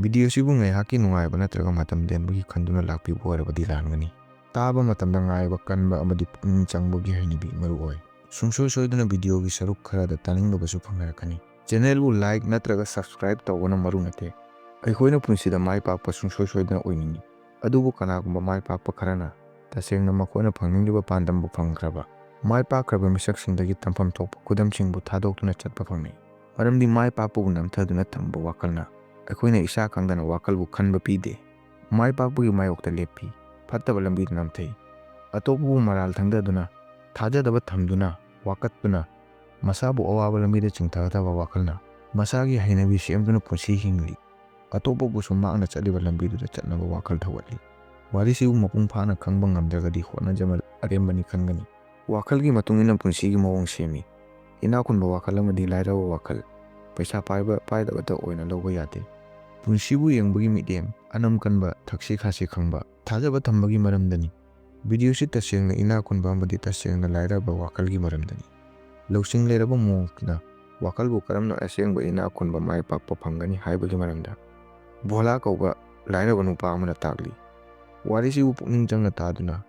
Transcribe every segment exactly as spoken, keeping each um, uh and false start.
Video ꯑꯁꯤꯕꯨ ꯉꯥꯏꯍꯥꯛꯀꯤ ꯅꯨꯡꯉꯥꯏꯕ ꯅꯠꯇ꯭ꯔꯒ ꯃꯇꯝ ꯂꯦꯟꯕꯒꯤ ꯈꯟꯗꯨꯅ ꯂꯥꯛꯄꯤꯕ ꯑꯣꯏꯔꯕꯗꯤ ꯂꯥꯟꯒꯅꯤ꯫ ꯇꯥꯕ ꯃꯇꯝꯗ ꯉꯥꯏꯕ ꯀꯟꯕ ꯑꯃꯗꯤ ꯄꯨꯛꯅꯤꯡ ꯆꯪꯕꯒꯤ ꯍꯩꯅꯕꯤ ꯃꯔꯨ ꯑꯣꯏ꯫ ꯁꯨꯡꯁꯣꯏ ꯁꯣꯏꯗꯅ video ꯒꯤ ꯁꯔꯨꯛ ꯈꯔꯗ ꯇꯥꯅꯤꯡꯗꯕꯁꯨ ꯐꯪꯅꯔꯛꯀꯅꯤ꯫ Channel ꯕꯨ like ꯅꯠꯇ꯭ꯔꯒ subscribe ꯇꯧꯕꯅ ꯃꯔꯨ ꯅꯠꯇꯦ꯫ ꯑꯩꯈꯣꯏꯅ ꯄꯨꯟꯁꯤꯗ ꯃꯥꯏ ꯄꯥꯛꯄ ꯁꯨꯡꯁꯣꯏ ꯁꯣꯏꯗꯅ ꯑꯣꯏꯅꯤꯡꯏ꯫ ꯑꯗꯨꯕꯨ ꯀꯅꯥꯒꯨꯝꯕ ꯃꯥꯏ ꯄꯥꯛꯄ ꯈꯔꯅ ꯇꯁꯦꯡꯅ ꯃꯈꯣꯏꯅ ꯐꯪꯅꯤꯡꯂꯤꯕ ꯄꯥꯟꯗꯝꯕꯨ ꯐꯪꯈ꯭ꯔꯕ, ꯃꯥꯏ ꯄꯥꯛꯈ꯭ꯔꯕ ꯃꯤꯁꯛꯁꯤꯡꯗꯒꯤ ꯇꯝꯐꯝ ꯊꯣꯛꯄ ꯈꯨꯗꯝꯁꯤꯡꯕꯨ ꯊꯥꯗꯣꯛꯇꯨꯅ ꯆꯠꯄ ꯐꯪꯅꯩ꯫ ꯃꯔꯝꯗꯤ ꯃꯥꯏ ꯄꯥꯛꯄꯕꯨ ꯅꯝꯊꯗꯨꯅ ꯊꯝꯕ ꯋꯥꯈꯜꯅ ꯑꯩꯈꯣꯏꯅ ꯏꯁꯥ ꯈꯪꯗꯅ ꯋꯥꯈꯜꯕꯨ ꯈꯟꯕ ꯄꯤꯗꯦ꯫ ꯃꯥꯏ ꯄꯥꯛꯄꯒꯤ ꯃꯥꯌꯣꯛꯇ ꯂꯦꯞꯄꯤ, ꯐꯠꯇꯕ ꯂꯝꯕꯤꯗ ꯅꯝꯊꯩ꯫ ꯑꯇꯣꯞꯄꯕꯨ ꯃꯔꯥꯜ ꯊꯪꯗꯗꯨꯅ, ꯊꯥꯖꯗꯕ ꯊꯝꯗꯨꯅ, ꯋꯥꯀꯠꯇꯨꯅ, ꯃꯁꯥꯕꯨ ꯑꯋꯥꯕ ꯂꯝꯕꯤꯗ ꯆꯤꯡꯊꯒꯗꯕ ꯋꯥꯈꯜꯅ ꯃꯁꯥꯒꯤ ꯍꯩꯅꯕꯤ ꯁꯦꯝꯗꯨꯅ ꯄꯨꯟꯁꯤ ꯍꯤꯡꯂꯤ꯫ ꯑꯇꯣꯞꯄꯕꯨꯁꯨ ꯃꯍꯥꯛꯅ ꯆꯠꯂꯤꯕ ꯂꯝꯕꯤꯗꯨꯗ ꯆꯠꯅꯕ ꯋꯥꯈꯜ ꯊꯧꯒꯠꯂꯤ꯫ ꯋꯥꯔꯤꯁꯤꯕꯨ ꯃꯄꯨꯡ ꯐꯥꯅ ꯈꯪꯕ ꯉꯝꯗ꯭ꯔꯒꯗꯤ ꯍꯣꯠꯅꯖꯃꯜ ꯑꯔꯦꯝꯕꯅꯤ ꯈꯟꯒꯅꯤ꯫ ꯋꯥꯈꯜꯒꯤ ꯃꯇꯨꯡ ꯏꯟꯅ ꯄꯨꯟꯁꯤꯒꯤ ꯃꯑꯣꯡ ꯁꯦꯝꯃꯤ꯫ ꯏꯅꯥꯛ ꯈꯨꯟꯕ ꯋꯥꯈꯜ ꯑꯃꯗꯤ ꯂꯥꯏꯔꯕ ꯋꯥꯈꯜ, ꯄꯩꯁꯥ ꯄꯥꯏꯕ ꯄꯥꯏꯗꯕꯇ ꯑꯣꯏꯅ ꯂꯧꯕ ꯌꯥꯗꯦ꯫ ꯄꯨꯟꯁꯤꯕꯨ ꯌꯦꯡꯕꯒꯤ ꯃꯤꯠꯌꯦꯡ ꯑꯅꯝ ꯀꯟꯕ, ꯊꯛꯁꯤ ꯈꯥꯁꯤ ꯈꯪꯕ, ꯊꯥꯖꯕ ꯊꯝꯕꯒꯤ ꯃꯔꯝꯗꯅꯤ꯫ Video ꯁꯤ ꯇꯁꯦꯡꯅ ꯏꯅꯥꯛ ꯈꯨꯟꯕ ꯑꯃꯗꯤ ꯇꯁꯦꯡꯅ ꯂꯥꯏꯔꯕ ꯋꯥꯈꯜꯒꯤ ꯃꯔꯝꯗꯅꯤ꯫ ꯂꯧꯁꯤꯡ ꯂꯩꯔꯕ ꯃꯣꯡꯅ ꯋꯥꯈꯜꯕꯨ ꯀꯔꯝꯅ ꯑꯁꯦꯡꯕ ꯏꯅꯥꯛ ꯈꯨꯟꯕ ꯃꯥꯏ ꯄꯥꯛꯄ ꯐꯪꯒꯅꯤ ꯍꯥꯏꯕꯒꯤ ꯃꯔꯝꯗ ꯚꯣꯂꯥ ꯀꯧꯕ ꯂꯥꯏꯔꯕ ꯅꯨꯄꯥ ꯑꯃꯅ ꯇꯥꯛꯂꯤ꯫ ꯋꯥꯔꯤꯁꯤꯕꯨ ꯄꯨꯛꯅꯤꯡ ꯆꯪꯅ ꯇꯥꯗꯨꯅ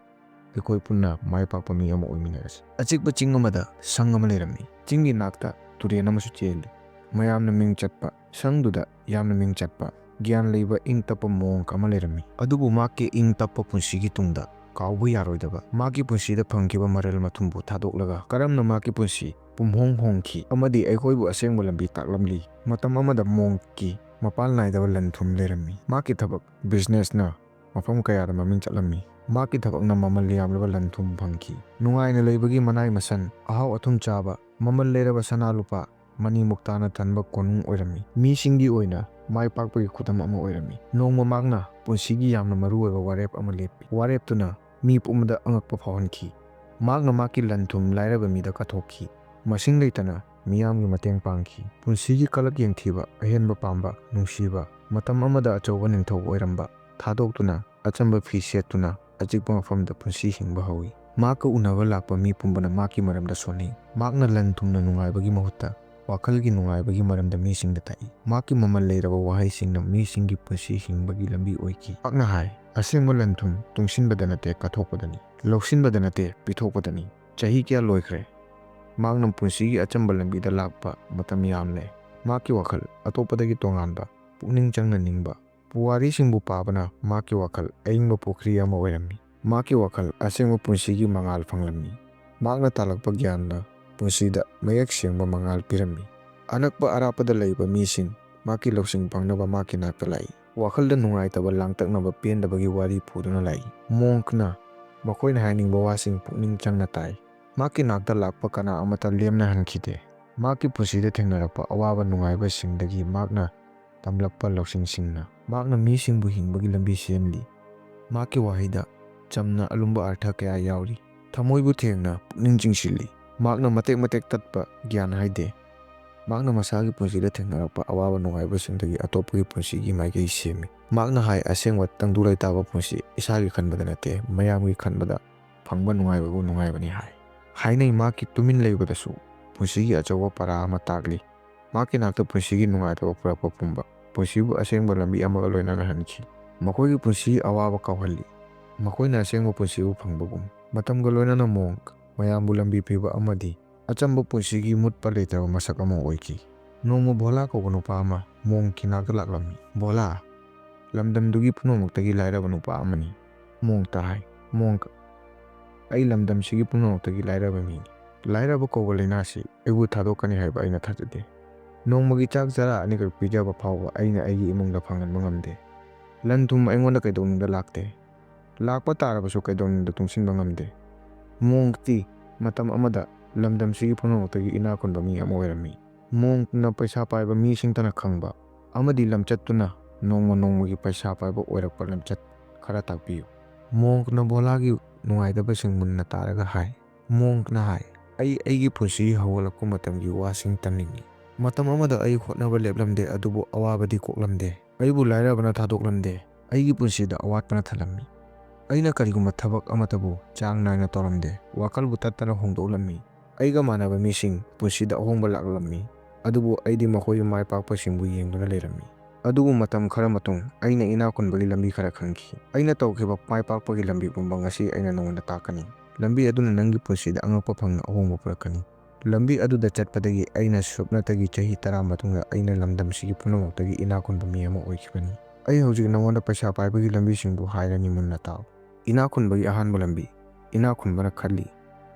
ꯑꯩꯈꯣꯏ ꯄꯨꯟꯅ ꯃꯥꯏ ꯄꯥꯛꯄ ꯃꯤ ꯑꯃ ꯑꯣꯏꯃꯤꯟꯅꯔꯁꯤ꯫ ꯑꯆꯤꯛꯄ ꯆꯤꯡ ꯑꯃꯗ ꯁꯪ ꯑꯃ ꯂꯩꯔꯝꯃꯤ꯫ ꯆꯤꯡꯒꯤ ꯅꯥꯛꯇ ꯇꯨꯔꯦꯜ ꯑꯃꯁꯨ ꯆꯦꯜꯂꯤ꯫ ꯃꯌꯥꯝꯅ ꯃꯤꯡ ꯆꯠꯄ ꯁꯪꯗꯨꯗ ꯌꯥꯝꯅ ꯃꯤꯡ ꯆꯠꯄ, ꯒ꯭ꯌꯥꯟ ꯂꯩꯕ, ꯏꯪ ꯇꯞꯄ ꯃꯣꯡ ꯑꯃ ꯂꯩꯔꯝꯃꯤ꯫ ꯑꯗꯨꯕꯨ ꯃꯍꯥꯛꯀꯤ ꯏꯪ ꯇꯞꯄ ꯄꯨꯟꯁꯤꯒꯤ ꯇꯨꯡꯗ ꯀꯥꯎꯕ ꯌꯥꯔꯣꯏꯗꯕ ꯃꯍꯥꯛꯀꯤ ꯄꯨꯟꯁꯤꯗ ꯐꯪꯈꯤꯕ ꯃꯔꯜ ꯃꯊꯨꯝꯕꯨ ꯊꯥꯗꯣꯛꯂꯒ ꯀꯔꯝꯅ ꯃꯍꯥꯛꯀꯤ ꯄꯨꯟꯁꯤ ꯄꯨꯝꯍꯣꯡ ꯍꯣꯡꯈꯤ ꯑꯃꯗꯤ ꯑꯩꯈꯣꯏꯕꯨ ꯑꯁꯦꯡꯕ ꯂꯝꯕꯤ ꯇꯥꯛꯂꯝꯂꯤ꯫ ꯃꯇꯝ ꯑꯃꯗ ꯃꯣꯡꯀꯤ ꯃꯄꯥꯜ ꯅꯥꯏꯗꯕ ꯂꯟ ꯊꯨꯝ ꯂꯩꯔꯝꯃꯤ꯫ ꯃꯍꯥꯛꯀꯤ ꯊꯕꯛ business ꯅ ꯃꯐꯝ ꯀꯌꯥꯗ ꯃꯃꯤꯡ ꯆꯠꯂꯝꯃꯤ꯫ ꯃꯍꯥꯛꯀꯤ ꯊꯕꯛꯅ ꯃꯃꯜ ꯌꯥꯝꯂꯕ ꯂꯟ ꯊꯨꯝ ꯐꯪꯈꯤ꯫ ꯅꯨꯡꯉꯥꯏꯅ ꯂꯩꯕꯒꯤ ꯃꯅꯥꯏ ꯃꯁꯟ, ꯑꯍꯥꯎ ꯑꯊꯨꯝ ꯆꯥꯕ, ꯃꯃꯜ ꯂꯩꯔꯕ ꯁꯅꯥ ꯂꯨꯄꯥ, ꯃꯅꯤ ꯃꯨꯛꯇꯥꯅ ꯊꯟꯕ ꯀꯣꯅꯨꯡ ꯑꯣꯏꯔꯝꯃꯤ꯫ ꯃꯤꯁꯤꯡꯒꯤ ꯑꯣꯏꯅ ꯃꯥꯏ ꯄꯥꯛꯄꯒꯤ ꯈꯨꯗꯝ ꯑꯃ ꯑꯣꯏꯔꯝꯃꯤ꯫ ꯅꯣꯡꯃ ꯃꯍꯥꯛꯅ ꯄꯨꯟꯁꯤꯒꯤ ꯌꯥꯝꯅ ꯃꯔꯨ ꯑꯣꯏꯕ ꯋꯥꯔꯦꯞ ꯑꯃ ꯂꯦꯞꯄꯤ꯫ ꯋꯥꯔꯦꯞꯇꯨꯅ ꯃꯤ ꯄꯨꯝꯕꯗ ꯑꯉꯛꯄ ꯐꯥꯎꯍꯟꯈꯤ꯫ ꯃꯍꯥꯛꯅ ꯃꯍꯥꯛꯀꯤ ꯂꯟ ꯊꯨꯝ ꯂꯥꯏꯔꯕ ꯃꯤꯗ ꯀꯠꯊꯣꯛꯈꯤ꯫ ꯃꯁꯤꯡ ꯂꯩꯇꯅ ꯃꯤꯌꯥꯝꯒꯤ ꯃꯇꯦꯡ ꯄꯥꯡꯈꯤ꯫ ꯄꯨꯟꯁꯤꯒꯤ ꯀꯂꯛ ꯌꯦꯡꯊꯤꯕ, ꯑꯍꯦꯟꯕ ꯄꯥꯝꯕ, ꯅꯨꯡꯁꯤꯕ, ꯃꯇꯝ ꯑꯃꯗ ꯑꯆꯧꯕ ꯅꯤꯡꯊꯧ ꯑꯣꯏꯔꯝꯕ, ꯊꯥꯗꯣꯛꯇꯨꯅ ꯑꯆꯝꯕ ꯐꯤ ꯁꯦꯠꯇꯨꯅ ꯑꯆꯤꯛꯄ ꯃꯐꯝꯗ ꯄꯨꯟꯁꯤ ꯍꯤꯡꯕ ꯍꯧꯏ꯫ ꯃꯍꯥꯛꯀ ꯎꯅꯕ ꯂꯥꯛꯄ ꯃꯤ ꯄꯨꯝꯕꯅ ꯃꯍꯥꯛꯀꯤ ꯃꯔꯝꯗ ꯁꯣꯟꯅꯩ꯫ ꯃꯍꯥꯛꯅ ꯂꯟ ꯊꯨꯝꯅ ꯅꯨꯡꯉꯥꯏꯕꯒꯤ ꯃꯍꯨꯠꯇ ꯋꯥꯈꯜꯒꯤ ꯅꯨꯡꯉꯥꯏꯕꯒꯤ ꯃꯔꯝꯗ ꯃꯤꯁꯤꯡꯗ ꯇꯥꯛꯏ꯫ ꯃꯍꯥꯛꯀꯤ ꯃꯃꯜ ꯂꯩꯔꯕ ꯋꯥꯍꯩꯁꯤꯡꯅ ꯃꯤꯁꯤꯡꯒꯤ ꯄꯨꯟꯁꯤ ꯍꯤꯡꯕꯒꯤ ꯂꯝꯕꯤ ꯑꯣꯏꯈꯤ꯫ ꯃꯍꯥꯛꯅ ꯍꯥꯏ, "ꯑꯁꯦꯡꯕ ꯂꯟ-ꯊꯨꯝ ꯇꯨꯡꯁꯤꯟꯕꯗ ꯅꯠꯇꯦ, ꯀꯠꯊꯣꯛꯄꯗꯅꯤ꯫ ꯂꯧꯁꯤꯟꯕꯗ ꯅꯠꯇꯦ, ꯄꯤꯊꯣꯛꯄꯗꯅꯤ"꯫ ꯆꯍꯤ ꯀꯌꯥ ꯂꯣꯏꯈ꯭ꯔꯦ꯫ ꯃꯍꯥꯛꯅ ꯄꯨꯟꯁꯤꯒꯤ ꯑꯆꯝꯕ ꯂꯝꯕꯤꯗ ꯂꯥꯛꯄ ꯃꯇꯝ ꯌꯥꯝꯂꯦ꯫ ꯃꯍꯥꯛꯀꯤ ꯋꯥꯈꯜ ꯑꯇꯣꯞꯄꯗꯒꯤ ꯇꯣꯉꯥꯟꯕ, ꯄꯨꯛꯅꯤꯡ ꯆꯪꯅ ꯅꯤꯡꯕ꯫ ꯄꯨꯋꯥꯔꯤꯁꯤꯡꯕꯨ ꯄꯥꯕꯅ ꯃꯍꯥꯛꯀꯤ ꯋꯥꯈꯜ ꯑꯏꯪꯕ ꯄꯨꯈ꯭ꯔꯤ ꯑꯃ ꯑꯣꯏꯔꯝꯃꯤ꯫ ꯃꯍꯥꯛꯀꯤ ꯋꯥꯈꯜ ꯑꯁꯦꯡꯕ ꯄꯨꯟꯁꯤꯒꯤ ꯃꯉꯥꯜ ꯐꯪꯂꯝꯃꯤ꯫ ꯃꯍꯥꯛꯅ ꯇꯥꯜꯂꯛꯄ ꯒ꯭ꯌꯥꯟꯅ ꯄꯨꯟꯁꯤꯗ ꯃꯌꯦꯛ ꯁꯦꯡꯕ ꯃꯉꯥꯜ ꯄꯤꯔꯝꯃꯤ꯫ ꯑꯅꯛꯄ ꯑꯔꯥꯞꯄꯗ ꯂꯩꯕ ꯃꯤꯁꯤꯡ ꯃꯍꯥꯛꯀꯤ ꯂꯧꯁꯤꯡ ꯐꯪꯅꯕ ꯃꯍꯥꯛꯀꯤ ꯅꯥꯛꯇ ꯂꯥꯛꯏ꯫ ꯋꯥꯈꯜꯗ ꯅꯨꯡꯉꯥꯏꯇꯕ, ꯂꯥꯡꯇꯛꯅꯕ, ꯄꯦꯟꯗꯕꯒꯤ ꯋꯥꯔꯤ ꯄꯨꯗꯨꯅ ꯂꯥꯛꯏ꯫ ꯃꯣꯡꯛꯅ ꯃꯈꯣꯏꯅ ꯍꯥꯏꯅꯤꯡꯕ ꯋꯥꯁꯤꯡ ꯄꯨꯛꯅꯤꯡ ꯆꯪꯅ ꯇꯥꯏ꯫ ꯃꯍꯥꯛꯀꯤ ꯅꯥꯛꯇ ꯂꯥꯛꯄ ꯀꯅꯥ ꯑꯃꯠꯇ ꯂꯦꯝꯅ ꯍꯟꯈꯤꯗꯦ꯫ ꯃꯍꯥꯛꯀꯤ ꯄꯨꯟꯁꯤꯗ ꯊꯦꯡꯅꯔꯛꯄ ꯑꯋꯥꯕ ꯅꯨꯡꯉꯥꯏꯕꯁꯤꯡꯗꯒꯤ ꯃꯍꯥꯛꯅ ꯇꯝꯂꯛꯄ ꯂꯧꯁꯤꯡꯁꯤꯡꯅ ꯃꯍꯥꯛꯅ ꯃꯤꯁꯤꯡꯕꯨ ꯍꯤꯡꯕꯒꯤ ꯂꯝꯕꯤ ꯁꯦꯝꯂꯤ꯫ ꯃꯍꯥꯛꯀꯤ ꯋꯥꯍꯩꯗ ꯆꯝꯅ ꯑꯂꯨꯝꯕ ꯑꯔꯊ ꯀꯌꯥ ꯌꯥꯎꯔꯤ꯫ ꯊꯃꯣꯏꯕꯨ ꯊꯦꯡꯅ ꯄꯨꯛꯅꯤꯡ ꯆꯤꯡꯁꯤꯜꯂꯤ꯫ ꯃꯍꯥꯛꯅ ꯃꯇꯦꯛ ꯃꯇꯦꯛ ꯇꯠꯄ ꯒ꯭ꯌꯥꯟ ꯍꯥꯏꯗꯦ꯫ ꯃꯍꯥꯛꯅ ꯃꯁꯥꯒꯤ ꯄꯨꯟꯁꯤꯗ ꯊꯦꯡꯅꯔꯛꯄ ꯑꯋꯥꯕ ꯅꯨꯡꯉꯥꯏꯕꯁꯤꯡꯗꯒꯤ ꯑꯇꯣꯞꯄꯒꯤ ꯄꯨꯟꯁꯤꯒꯤ ꯃꯥꯏꯀꯩ ꯁꯦꯝꯃꯤ꯫ ꯃꯍꯥꯛꯅ ꯍꯥꯏ, "ꯑꯁꯦꯡꯕ ꯇꯪꯗꯨ ꯂꯩꯇꯥꯕ ꯄꯨꯟꯁꯤ ꯏꯁꯥꯒꯤ ꯈꯟꯕꯗ ꯅꯠꯇꯦ, ꯃꯌꯥꯝꯒꯤ ꯈꯟꯕꯗ ꯐꯪꯕ ꯅꯨꯡꯉꯥꯏꯕꯕꯨ ꯅꯨꯡꯉꯥꯏꯕꯅꯤ" ꯍꯥꯏ꯫ ꯍꯥꯏꯅꯩ, ꯃꯍꯥꯛꯀꯤ ꯇꯨꯃꯤꯟ ꯂꯩꯕꯗꯁꯨ ꯄꯨꯟꯁꯤꯒꯤ ꯑꯆꯧꯕ ꯄꯔꯥ ꯑꯃ ꯇꯥꯛꯂꯤ꯫ ꯃꯍꯥꯛꯀꯤ ꯅꯥꯛꯇ ꯄꯨꯟꯁꯤꯒꯤ ꯅꯨꯡꯉꯥꯏꯇꯕ ꯄꯨꯔꯛꯄ ꯄꯨꯝꯕ ꯄꯨꯟꯁꯤꯕꯨ ꯑꯁꯦꯡꯕ ꯂꯝꯕꯤ ꯑꯃꯒ ꯂꯣꯏꯅꯅ ꯍꯟꯈꯤ꯫ ꯃꯈꯣꯏꯒꯤ ꯄꯨꯟꯁꯤꯒꯤ ꯑꯋꯥꯕ ꯀꯥꯎꯍꯜꯂꯤ꯫ ꯃꯈꯣꯏꯅ ꯑꯁꯦꯡꯕ ꯄꯨꯟꯁꯤꯕꯨ ꯐꯪꯕꯒꯨꯝ꯫ ꯃꯇꯝꯒ ꯂꯣꯏꯅꯅ ꯃꯣꯡꯛ ꯃꯌꯥꯝꯕꯨ ꯂꯝꯕꯤ ꯄꯤꯕ ꯑꯃꯗꯤ ꯑꯆꯝꯕ ꯄꯨꯟꯁꯤꯒꯤ ꯃꯨꯠꯄ ꯂꯩꯇꯕ ꯃꯁꯛ ꯑꯃ ꯑꯣꯏꯈꯤ꯫ ꯅꯣꯡꯃ ꯚꯣꯂꯥ ꯀꯧꯕ ꯅꯨꯄꯥ ꯑꯃ ꯃꯣꯡꯛꯀꯤ ꯅꯥꯛꯇ ꯂꯥꯛꯂꯝꯃꯤ꯫ "ꯚꯣꯂꯥ, ꯂꯝꯗꯝꯗꯨꯒꯤ ꯄꯨꯝꯅꯃꯛꯇꯒꯤ ꯂꯥꯏꯔꯕ ꯅꯨꯄꯥ ꯑꯃꯅꯤ꯫" ꯃꯣꯡꯛꯇ ꯍꯥꯏ, "ꯃꯣꯡꯛ, ꯑꯩ ꯂꯝꯗꯝꯁꯤꯒꯤ ꯄꯨꯝꯅꯃꯛꯇꯒꯤ ꯂꯥꯏꯔꯕ ꯃꯤꯅꯤ꯫ ꯂꯥꯏꯔꯕ ꯀꯧꯕ ꯂꯥꯏꯅꯥꯁꯤ ꯑꯩꯕꯨ ꯊꯥꯗꯣꯛꯀꯅꯤ ꯍꯥꯏꯕ ꯑꯩꯅ ꯊꯥꯖꯗꯦ꯫ ꯅꯣꯡꯃꯒꯤ ꯆꯥꯛ ꯆꯔꯥ ꯑꯅꯤꯈꯛ ꯄꯤꯖꯕ ꯐꯥꯎꯕ ꯑꯩꯅ ꯑꯩꯒꯤ ꯏꯃꯨꯡꯗ ꯐꯪꯍꯟꯕ ꯉꯝꯗꯦ꯫ ꯂꯟ-ꯊꯨꯝ ꯑꯩꯉꯣꯟꯗ ꯀꯩꯗꯧꯅꯨꯡꯗ ꯂꯥꯛꯇꯦ꯫ ꯂꯥꯛꯄ ꯇꯥꯔꯕꯁꯨ ꯀꯩꯗꯧꯅꯨꯡꯗ ꯇꯨꯡꯁꯤꯟꯕ ꯉꯝꯗꯦ꯫" ꯃꯣꯡꯛꯇꯤ ꯃꯇꯝ ꯑꯃꯗ ꯂꯝꯗꯝꯁꯤꯒꯤ ꯄꯨꯝꯅꯃꯛꯇꯒꯤ ꯏꯅꯥꯛ ꯈꯨꯟꯕ ꯃꯤ ꯑꯃ ꯑꯣꯏꯔꯝꯃꯤ꯫ ꯃꯣꯡꯛꯅ ꯄꯩꯁꯥ ꯄꯥꯏꯕ ꯃꯤꯁꯤꯡꯇꯅ ꯈꯪꯕ ꯑꯃꯗꯤ ꯂꯝꯆꯠꯇꯨꯅ ꯅꯣꯡꯃ ꯅꯣꯡꯃꯒꯤ ꯄꯩꯁꯥ ꯄꯥꯏꯕ ꯑꯣꯏꯔꯛꯄ ꯂꯝꯆꯠ ꯈꯔ ꯇꯥꯛꯄꯤꯌꯨ꯫ ꯃꯣꯡꯛꯅ ꯚꯣꯂꯥꯒꯤ ꯅꯨꯡꯉꯥꯏꯇꯕꯁꯤꯡ ꯃꯨꯟꯅ ꯇꯥꯔꯒ ꯍꯥꯏ꯫ ꯃꯣꯡꯛꯅ ꯍꯥꯏ, "ꯑꯩ ꯑꯩꯒꯤ ꯄꯨꯟꯁꯤ ꯍꯧꯒꯠꯂꯛꯄ ꯃꯇꯝꯒꯤ ꯋꯥꯁꯤꯡ ꯇꯝꯅꯤꯡꯏ꯫ ꯃꯇꯝ ꯑꯃꯗ ꯑꯩ ꯍꯣꯠꯅꯕ ꯂꯦꯞꯂꯝꯗꯦ, ꯑꯗꯨꯕꯨ ꯑꯋꯥꯕꯗꯤ ꯀꯣꯛꯂꯝꯗꯦ꯫ ꯑꯩꯕꯨ ꯂꯥꯏꯔꯕꯅ ꯊꯥꯗꯣꯛꯂꯝꯗꯦ꯫ ꯑꯩꯒꯤ ꯄꯨꯟꯁꯤꯗ ꯑꯋꯥꯠꯄꯅ ꯊꯜꯂꯝꯃꯤ꯫ ꯑꯩꯅ ꯀꯔꯤꯒꯨꯝꯕ ꯊꯕꯛ ꯑꯃꯠꯇꯕꯨ ꯆꯥꯡ ꯅꯥꯏꯅ ꯇꯧꯔꯝꯗꯦ꯫ ꯋꯥꯈꯜꯕꯨ ꯇꯠꯇꯅ ꯍꯣꯡꯗꯣꯛꯂꯝꯃꯤ꯫ ꯑꯩꯒ ꯃꯥꯟꯅꯕ ꯃꯤꯁꯤꯡ ꯄꯨꯟꯁꯤꯗ ꯑꯍꯣꯡꯕ ꯂꯥꯛꯂꯝꯃꯤ, ꯑꯗꯨꯕꯨ ꯑꯩꯗꯤ ꯃꯈꯣꯏ ꯃꯥꯏ ꯄꯥꯛꯄꯁꯤꯡꯕꯨ ꯌꯦꯡꯗꯨꯅ ꯂꯩꯔꯝꯃꯤ꯫ ꯑꯗꯨꯕꯨ ꯃꯇꯝ ꯈꯔ ꯃꯇꯨꯡ ꯑꯩꯅ ꯏꯅꯥꯛ ꯈꯨꯟꯕꯒꯤ ꯂꯝꯕꯤ ꯈꯔ ꯈꯪꯈꯤ꯫ ꯑꯩꯅ ꯇꯧꯈꯤꯕ ꯃꯥꯏ ꯄꯥꯛꯄꯒꯤ ꯂꯝꯕꯤ ꯄꯨꯝꯕ ꯉꯁꯤ ꯑꯩꯅ ꯅꯉꯣꯟꯗ ꯇꯥꯛꯀꯅꯤ꯫ ꯂꯝꯕꯤ ꯑꯗꯨꯅ ꯅꯪꯒꯤ ꯄꯨꯟꯁꯤꯗ ꯑꯉꯛꯄ ꯐꯪꯅ ꯑꯍꯣꯡꯕ ꯄꯨꯔꯛꯀꯅꯤ꯫ ꯂꯝꯕꯤ ꯑꯗꯨꯗ ꯆꯠꯄꯗꯒꯤ ꯑꯩꯅ ꯁꯨꯞꯅꯇꯒꯤ ꯆꯍꯤ ꯇꯔꯥ ꯃꯇꯨꯡꯗ ꯑꯩꯅ ꯂꯝꯗꯝꯁꯤꯒꯤ ꯄꯨꯝꯅꯃꯛꯇꯒꯤ ꯏꯅꯥꯛ ꯈꯨꯟꯕ ꯃꯤ ꯑꯃ ꯑꯣꯏꯈꯤꯕꯅꯤ꯫ ꯑꯩ ꯍꯧꯖꯤꯛ ꯅꯉꯣꯟꯗ ꯄꯩꯁꯥ ꯄꯥꯏꯕꯒꯤ ꯂꯝꯕꯤꯁꯤꯡꯗꯨ ꯍꯥꯏꯔꯅꯤ, ꯃꯨꯟꯅ ꯇꯥꯎ꯫ ꯏꯅꯥꯛ ꯈꯨꯟꯕꯒꯤ ꯑꯍꯥꯟꯕ ꯂꯝꯕꯤ꯫ ꯏꯅꯥꯛ ꯈꯨꯟꯕꯅ ꯈꯜꯂꯤ,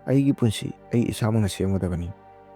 "ꯑꯩꯒꯤ ꯄꯨꯟꯁꯤ ꯑꯩ ꯏꯁꯥꯃꯛꯅ ꯁꯦꯝꯒꯗꯕꯅꯤ꯫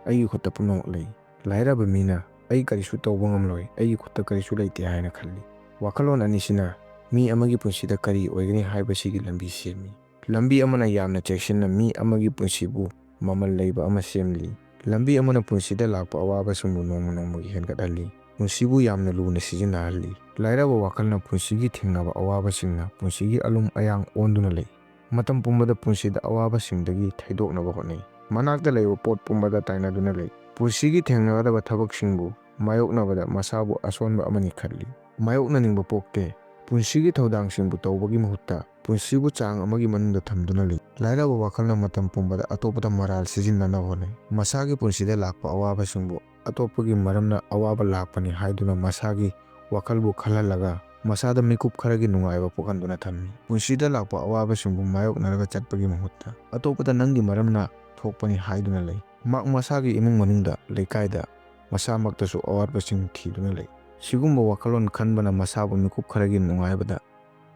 ꯑꯩꯒꯤ ꯈꯨꯠꯇ ꯄꯨꯝꯅꯃꯛ ꯂꯩ꯫" ꯂꯥꯏꯔꯕ ꯃꯤꯅ "ꯑꯩ ꯀꯔꯤꯁꯨ ꯇꯧꯕ ꯉꯝꯂꯣꯏ, ꯑꯩꯒꯤ ꯈꯨꯠꯇ ꯀꯔꯤꯁꯨ ꯂꯩꯇꯦ" ꯍꯥꯏꯅ ꯈꯜꯂꯤ꯫ ꯋꯥꯈꯜꯂꯣꯟ ꯑꯅꯤꯁꯤꯅ ꯃꯤ ꯑꯃꯒꯤ ꯄꯨꯟꯁꯤꯗ ꯀꯔꯤ ꯑꯣꯏꯒꯅꯤ ꯍꯥꯏꯕꯁꯤꯒꯤ ꯂꯝꯕꯤ ꯁꯦꯝꯃꯤ꯫ ꯂꯝꯕꯤ ꯑꯃꯅ ꯌꯥꯝꯅ ꯆꯦꯛꯁꯤꯟꯅ ꯃꯤ ꯑꯃꯒꯤ ꯄꯨꯟꯁꯤꯕꯨ ꯃꯃꯜ ꯂꯩꯕ ꯑꯃ ꯁꯦꯝꯂꯤ꯫ ꯂꯝꯕꯤ ꯑꯃꯅ ꯄꯨꯟꯁꯤꯗ ꯂꯥꯛꯄ ꯑꯋꯥꯕꯁꯤꯡꯕꯨ ꯅꯣꯡꯃ ꯅꯣꯡꯃꯒꯤ ꯍꯦꯟꯒꯠꯍꯜꯂꯤ꯫ ꯄꯨꯟꯁꯤꯕꯨ ꯌꯥꯝꯅ ꯂꯨꯅ ꯁꯤꯖꯤꯟꯅꯍꯜꯂꯤ꯫ ꯂꯥꯏꯔꯕ ꯋꯥꯈꯜꯅ ꯄꯨꯟꯁꯤꯒꯤ ꯊꯦꯡꯅꯕ ꯑꯋꯥꯕꯁꯤꯡꯅ ꯄꯨꯟꯁꯤꯒꯤ ꯑꯂꯨꯝ ꯑꯌꯥꯡ ꯑꯣꯟꯗꯨꯅ ꯂꯩ꯫ ꯃꯇꯝ ꯄꯨꯝꯕꯗ ꯄꯨꯟꯁꯤꯗ ꯑꯋꯥꯕꯁꯤꯡꯗꯒꯤ ꯊꯩꯗꯣꯛꯅꯕ ꯍꯣꯠꯅꯩ꯫ ꯃꯅꯥꯛꯇ ꯂꯩꯕ ꯄꯣꯠ ꯄꯨꯝꯕꯗ ꯇꯥꯏꯅꯗꯨꯅ ꯂꯩ꯫ ꯄꯨꯟꯁꯤꯒꯤ ꯊꯦꯡꯅꯒꯗꯕ ꯊꯕꯛꯁꯤꯡꯕꯨ ꯃꯥꯌꯣꯛꯅꯕꯗ ꯃꯁꯥꯕꯨ ꯑꯁꯣꯟꯕ ꯑꯃꯅꯤ ꯈꯜꯂꯤ꯫ ꯃꯥꯌꯣꯛꯅꯅꯤꯡꯕ ꯄꯣꯛꯇꯦ꯫ ꯄꯨꯟꯁꯤꯒꯤ ꯊꯧꯗꯥꯡꯁꯤꯡꯕꯨ ꯇꯧꯕꯒꯤ ꯃꯍꯨꯠꯇ ꯄꯨꯟꯁꯤꯕꯨ ꯆꯥꯡ ꯑꯃꯒꯤ ꯃꯅꯨꯡꯗ ꯊꯝꯗꯨꯅ ꯂꯩ꯫ ꯂꯥꯏꯔꯕ ꯋꯥꯈꯜꯅ ꯃꯇꯝ ꯄꯨꯝꯕꯗ ꯑꯇꯣꯞꯄꯗ ꯃꯔꯥꯜ ꯁꯤꯖꯤꯟꯅꯅꯕ ꯍꯣꯠꯅꯩ꯫ ꯃꯁꯥꯒꯤ ꯄꯨꯟꯁꯤꯗ ꯂꯥꯛꯄ ꯑꯋꯥꯕꯁꯤꯡꯕꯨ ꯑꯇꯣꯞꯄꯒꯤ ꯃꯔꯝꯅ ꯑꯋꯥꯕ ꯂꯥꯛꯄꯅꯤ ꯍꯥꯏꯗꯨꯅ ꯃꯁꯥꯒꯤ ꯋꯥꯈꯜꯕꯨ ꯈꯜꯍꯜꯂꯒ ꯃꯁꯥꯗ ꯃꯤꯀꯨꯞ ꯈꯔꯒꯤ ꯅꯨꯡꯉꯥꯏꯕ ꯄꯣꯛꯍꯟꯗꯨꯅ ꯊꯝꯃꯤ꯫ ꯄꯨꯟꯁꯤꯗ ꯂꯥꯛꯄ ꯑꯋꯥꯕꯁꯤꯡꯕꯨ ꯃꯥꯌꯣꯛꯅꯔꯒ ꯆꯠꯄꯒꯤ ꯃꯍꯨꯠꯇ ꯑꯇꯣꯞꯄꯗ ꯅꯪꯒꯤ ꯃꯔꯝꯅ ꯊꯣꯛꯄꯅꯤ ꯍꯥꯏꯗꯨꯅ ꯂꯩ꯫ ꯃꯍꯥꯛ ꯃꯁꯥꯒꯤ ꯏꯃꯨꯡ ꯃꯅꯨꯡꯗ, ꯂꯩꯀꯥꯏꯗ, ꯃꯁꯥꯃꯛꯇꯁꯨ ꯑꯋꯥꯠꯄꯁꯤꯡ ꯊꯤꯗꯨꯅ ꯂꯩ꯫ ꯁꯤꯒꯨꯝꯕ ꯋꯥꯈꯜꯂꯣꯟ ꯈꯟꯕꯅ ꯃꯁꯥꯕꯨ ꯃꯤꯀꯨꯞ ꯈꯔꯒꯤ ꯅꯨꯡꯉꯥꯏꯕꯗ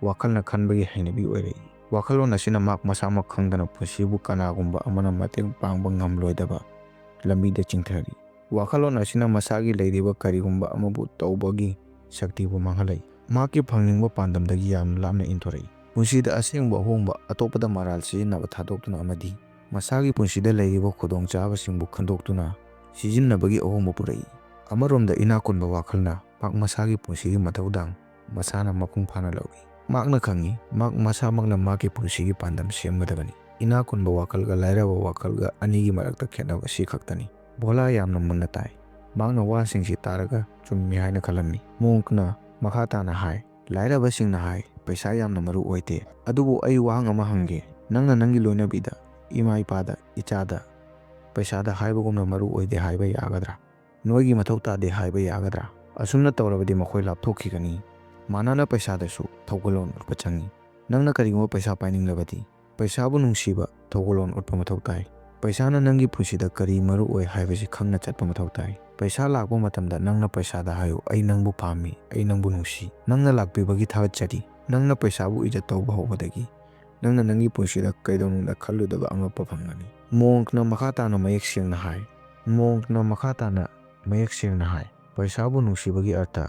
ꯋꯥꯈꯜꯅ ꯈꯟꯕꯒꯤ ꯍꯩꯅꯕꯤ ꯑꯣꯏꯔꯛꯏ꯫ ꯋꯥꯈꯜꯂꯣꯟ ꯑꯁꯤꯅ ꯃꯍꯥꯛ ꯃꯁꯥꯃꯛ ꯈꯪꯗꯅ ꯄꯨꯟꯁꯤꯕꯨ ꯀꯅꯥꯒꯨꯝꯕ ꯑꯃꯅ ꯃꯇꯦꯡ ꯄꯥꯡꯕ ꯉꯝꯂꯣꯏꯗꯕ ꯂꯝꯕꯤꯗ ꯆꯤꯡꯊꯔꯤ꯫ ꯋꯥꯈꯜꯂꯣꯟ ꯑꯁꯤꯅ ꯃꯁꯥꯒꯤ ꯂꯩꯔꯤꯕ ꯀꯔꯤꯒꯨꯝꯕ ꯑꯃꯕꯨ ꯇꯧꯕꯒꯤ ꯁꯛꯇꯤꯕꯨ ꯃꯥꯡꯍꯜꯂꯛꯏ꯫ ꯃꯍꯥꯛꯀꯤ ꯐꯪꯅꯤꯡꯕ ꯄꯥꯟꯗꯝꯗꯒꯤ ꯌꯥꯝꯅ ꯂꯥꯞꯅ ꯏꯟꯊꯣꯔꯛꯏ꯫ ꯄꯨꯟꯁꯤꯗ ꯑꯁꯦꯡꯕ ꯑꯍꯣꯡꯕ ꯑꯇꯣꯞꯄꯗ ꯃꯔꯥꯜ ꯁꯤꯖꯤꯟꯅꯕ ꯊꯥꯗꯣꯛꯇꯨꯅ ꯑꯃꯗꯤ ꯃꯁꯥꯒꯤ ꯄꯨꯟꯁꯤꯗ ꯂꯩꯔꯤꯕ ꯈꯨꯗꯣꯡꯆꯥꯕꯁꯤꯡꯕꯨ ꯈꯟꯗꯣꯛꯇꯨꯅ ꯁꯤꯖꯤꯟꯅꯕꯒꯤ ꯑꯍꯣꯡꯕ ꯄꯨꯔꯛꯏ꯫ ꯑꯃꯔꯣꯝꯗ ꯏꯅꯥꯛ ꯈꯨꯟꯕ ꯋꯥꯈꯜꯅ ꯃꯍꯥꯛ ꯃꯁꯥꯒꯤ ꯄꯨꯟꯁꯤꯒꯤ ꯃꯊꯧꯗꯥꯡ ꯃꯁꯥꯅ ꯃꯄꯨꯡ ꯐꯥꯅ ꯂꯧꯏ꯫ ꯃꯍꯥꯛꯅ ꯈꯪꯏ, ꯃꯍꯥꯛ ꯃꯁꯥꯃꯛꯅ ꯃꯍꯥꯛꯀꯤ ꯄꯨꯟꯁꯤꯒꯤ ꯄꯥꯟꯗꯝ ꯁꯦꯝꯒꯗꯕꯅꯤ꯫ ꯏꯅꯥꯛ ꯈꯨꯟꯕ ꯋꯥꯈꯜꯒ ꯂꯥꯏꯔꯕ ꯋꯥꯈꯜꯒ ꯑꯅꯤꯒꯤ ꯃꯔꯛꯇ ꯈꯦꯠꯅꯕ ꯑꯁꯤ ꯈꯛꯇꯅꯤ꯫ ꯚꯣꯂꯥ ꯌꯥꯝꯅ ꯃꯨꯟꯅ ꯇꯥꯏ꯫ ꯃꯍꯥꯛꯅ ꯋꯥꯁꯤꯡꯁꯤ ꯇꯥꯔꯒ ꯆꯨꯝꯃꯤ ꯍꯥꯏꯅ ꯈꯜꯂꯝꯃꯤ꯫ ꯃꯣꯡꯛꯅ ꯃꯈꯥ ꯇꯥꯅ ꯍꯥꯏ, "ꯂꯥꯏꯔꯕꯁꯤꯡꯅ ꯍꯥꯏ, ꯄꯩꯁꯥ ꯌꯥꯝꯅ ꯃꯔꯨ ꯑꯣꯏꯗꯦ꯫ ꯑꯗꯨꯕꯨ ꯑꯩ ꯋꯥꯍꯪ ꯑꯃ ꯍꯪꯒꯦ꯫ ꯅꯪꯅ ꯅꯪꯒꯤ ꯂꯣꯏꯅꯕꯤꯗ, ꯏꯃꯥ ꯏꯄꯥꯗ, ꯏꯆꯥꯗ, ꯄꯩꯁꯥꯗ ꯍꯥꯏꯕꯒꯨꯝꯅ ꯃꯔꯨ ꯑꯣꯏꯗꯦ ꯍꯥꯏꯕ ꯌꯥꯒꯗ꯭ꯔꯥ? ꯅꯣꯏꯒꯤ ꯃꯊꯧ ꯇꯥꯗꯦ ꯍꯥꯏꯕ ꯌꯥꯒꯗ꯭ꯔꯥ? ꯑꯁꯨꯝꯅ ꯇꯧꯔꯕꯗꯤ ꯃꯈꯣꯏ ꯂꯥꯞꯊꯣꯛꯈꯤꯒꯅꯤ꯫ ꯃꯥꯅꯅ ꯄꯩꯁꯥꯗꯁꯨ ꯊꯧꯒꯜꯂꯣꯟ ꯎꯠꯄ ꯆꯪꯏ꯫ ꯅꯪꯅ ꯀꯔꯤꯒꯨꯝꯕ ꯄꯩꯁꯥ ꯄꯥꯏꯅꯤꯡꯂꯕꯗꯤ, ꯄꯩꯁꯥꯕꯨ ꯅꯨꯡꯁꯤꯕ ꯊꯧꯒꯜꯂꯣꯟ ꯎꯠꯄ ꯃꯊꯧ ꯇꯥꯏ꯫ ꯄꯩꯁꯥꯅ ꯅꯪꯒꯤ ꯄꯨꯟꯁꯤꯗ ꯀꯔꯤ ꯃꯔꯨ ꯑꯣꯏ ꯍꯥꯏꯕꯁꯤ ꯈꯪꯅ ꯆꯠꯄ ꯃꯊꯧ ꯇꯥꯏ꯫ ꯄꯩꯁꯥ ꯂꯥꯛꯄ ꯃꯇꯝꯗ ꯅꯪꯅ ꯄꯩꯁꯥꯗ ꯍꯥꯏꯌꯨ, "ꯑꯩ ꯅꯪꯕꯨ ꯄꯥꯝꯃꯤ, ꯑꯩ ꯅꯪꯕꯨ ꯅꯨꯡꯁꯤ"꯫ ꯅꯪꯅ ꯂꯥꯛꯄꯤꯕꯒꯤ ꯊꯥꯒꯠꯆꯔꯤ꯫ ꯅꯪꯅ ꯄꯩꯁꯥꯕꯨ ꯏꯖꯠ ꯇꯧꯕ ꯍꯧꯕꯗꯒꯤ, ꯅꯪꯅ ꯅꯪꯒꯤ ꯄꯨꯟꯁꯤꯗ ꯀꯩꯗꯧꯅꯨꯡꯗ ꯈꯜꯂꯨꯗꯕ ꯑꯉꯛꯄ ꯐꯪꯒꯅꯤ꯫ ꯃꯣꯡꯛꯅ ꯃꯈꯥ ꯇꯥꯅ ꯃꯌꯦꯛ ꯁꯦꯡꯅ ꯍꯥꯏ, ꯃꯣꯡꯛꯅ ꯃꯈꯥ ꯇꯥꯅ ꯃꯌꯦꯛ ꯁꯦꯡꯅ ꯍꯥꯏ, ꯄꯩꯁꯥꯕꯨ ꯅꯨꯡꯁꯤꯕꯒꯤ ꯑꯔꯊ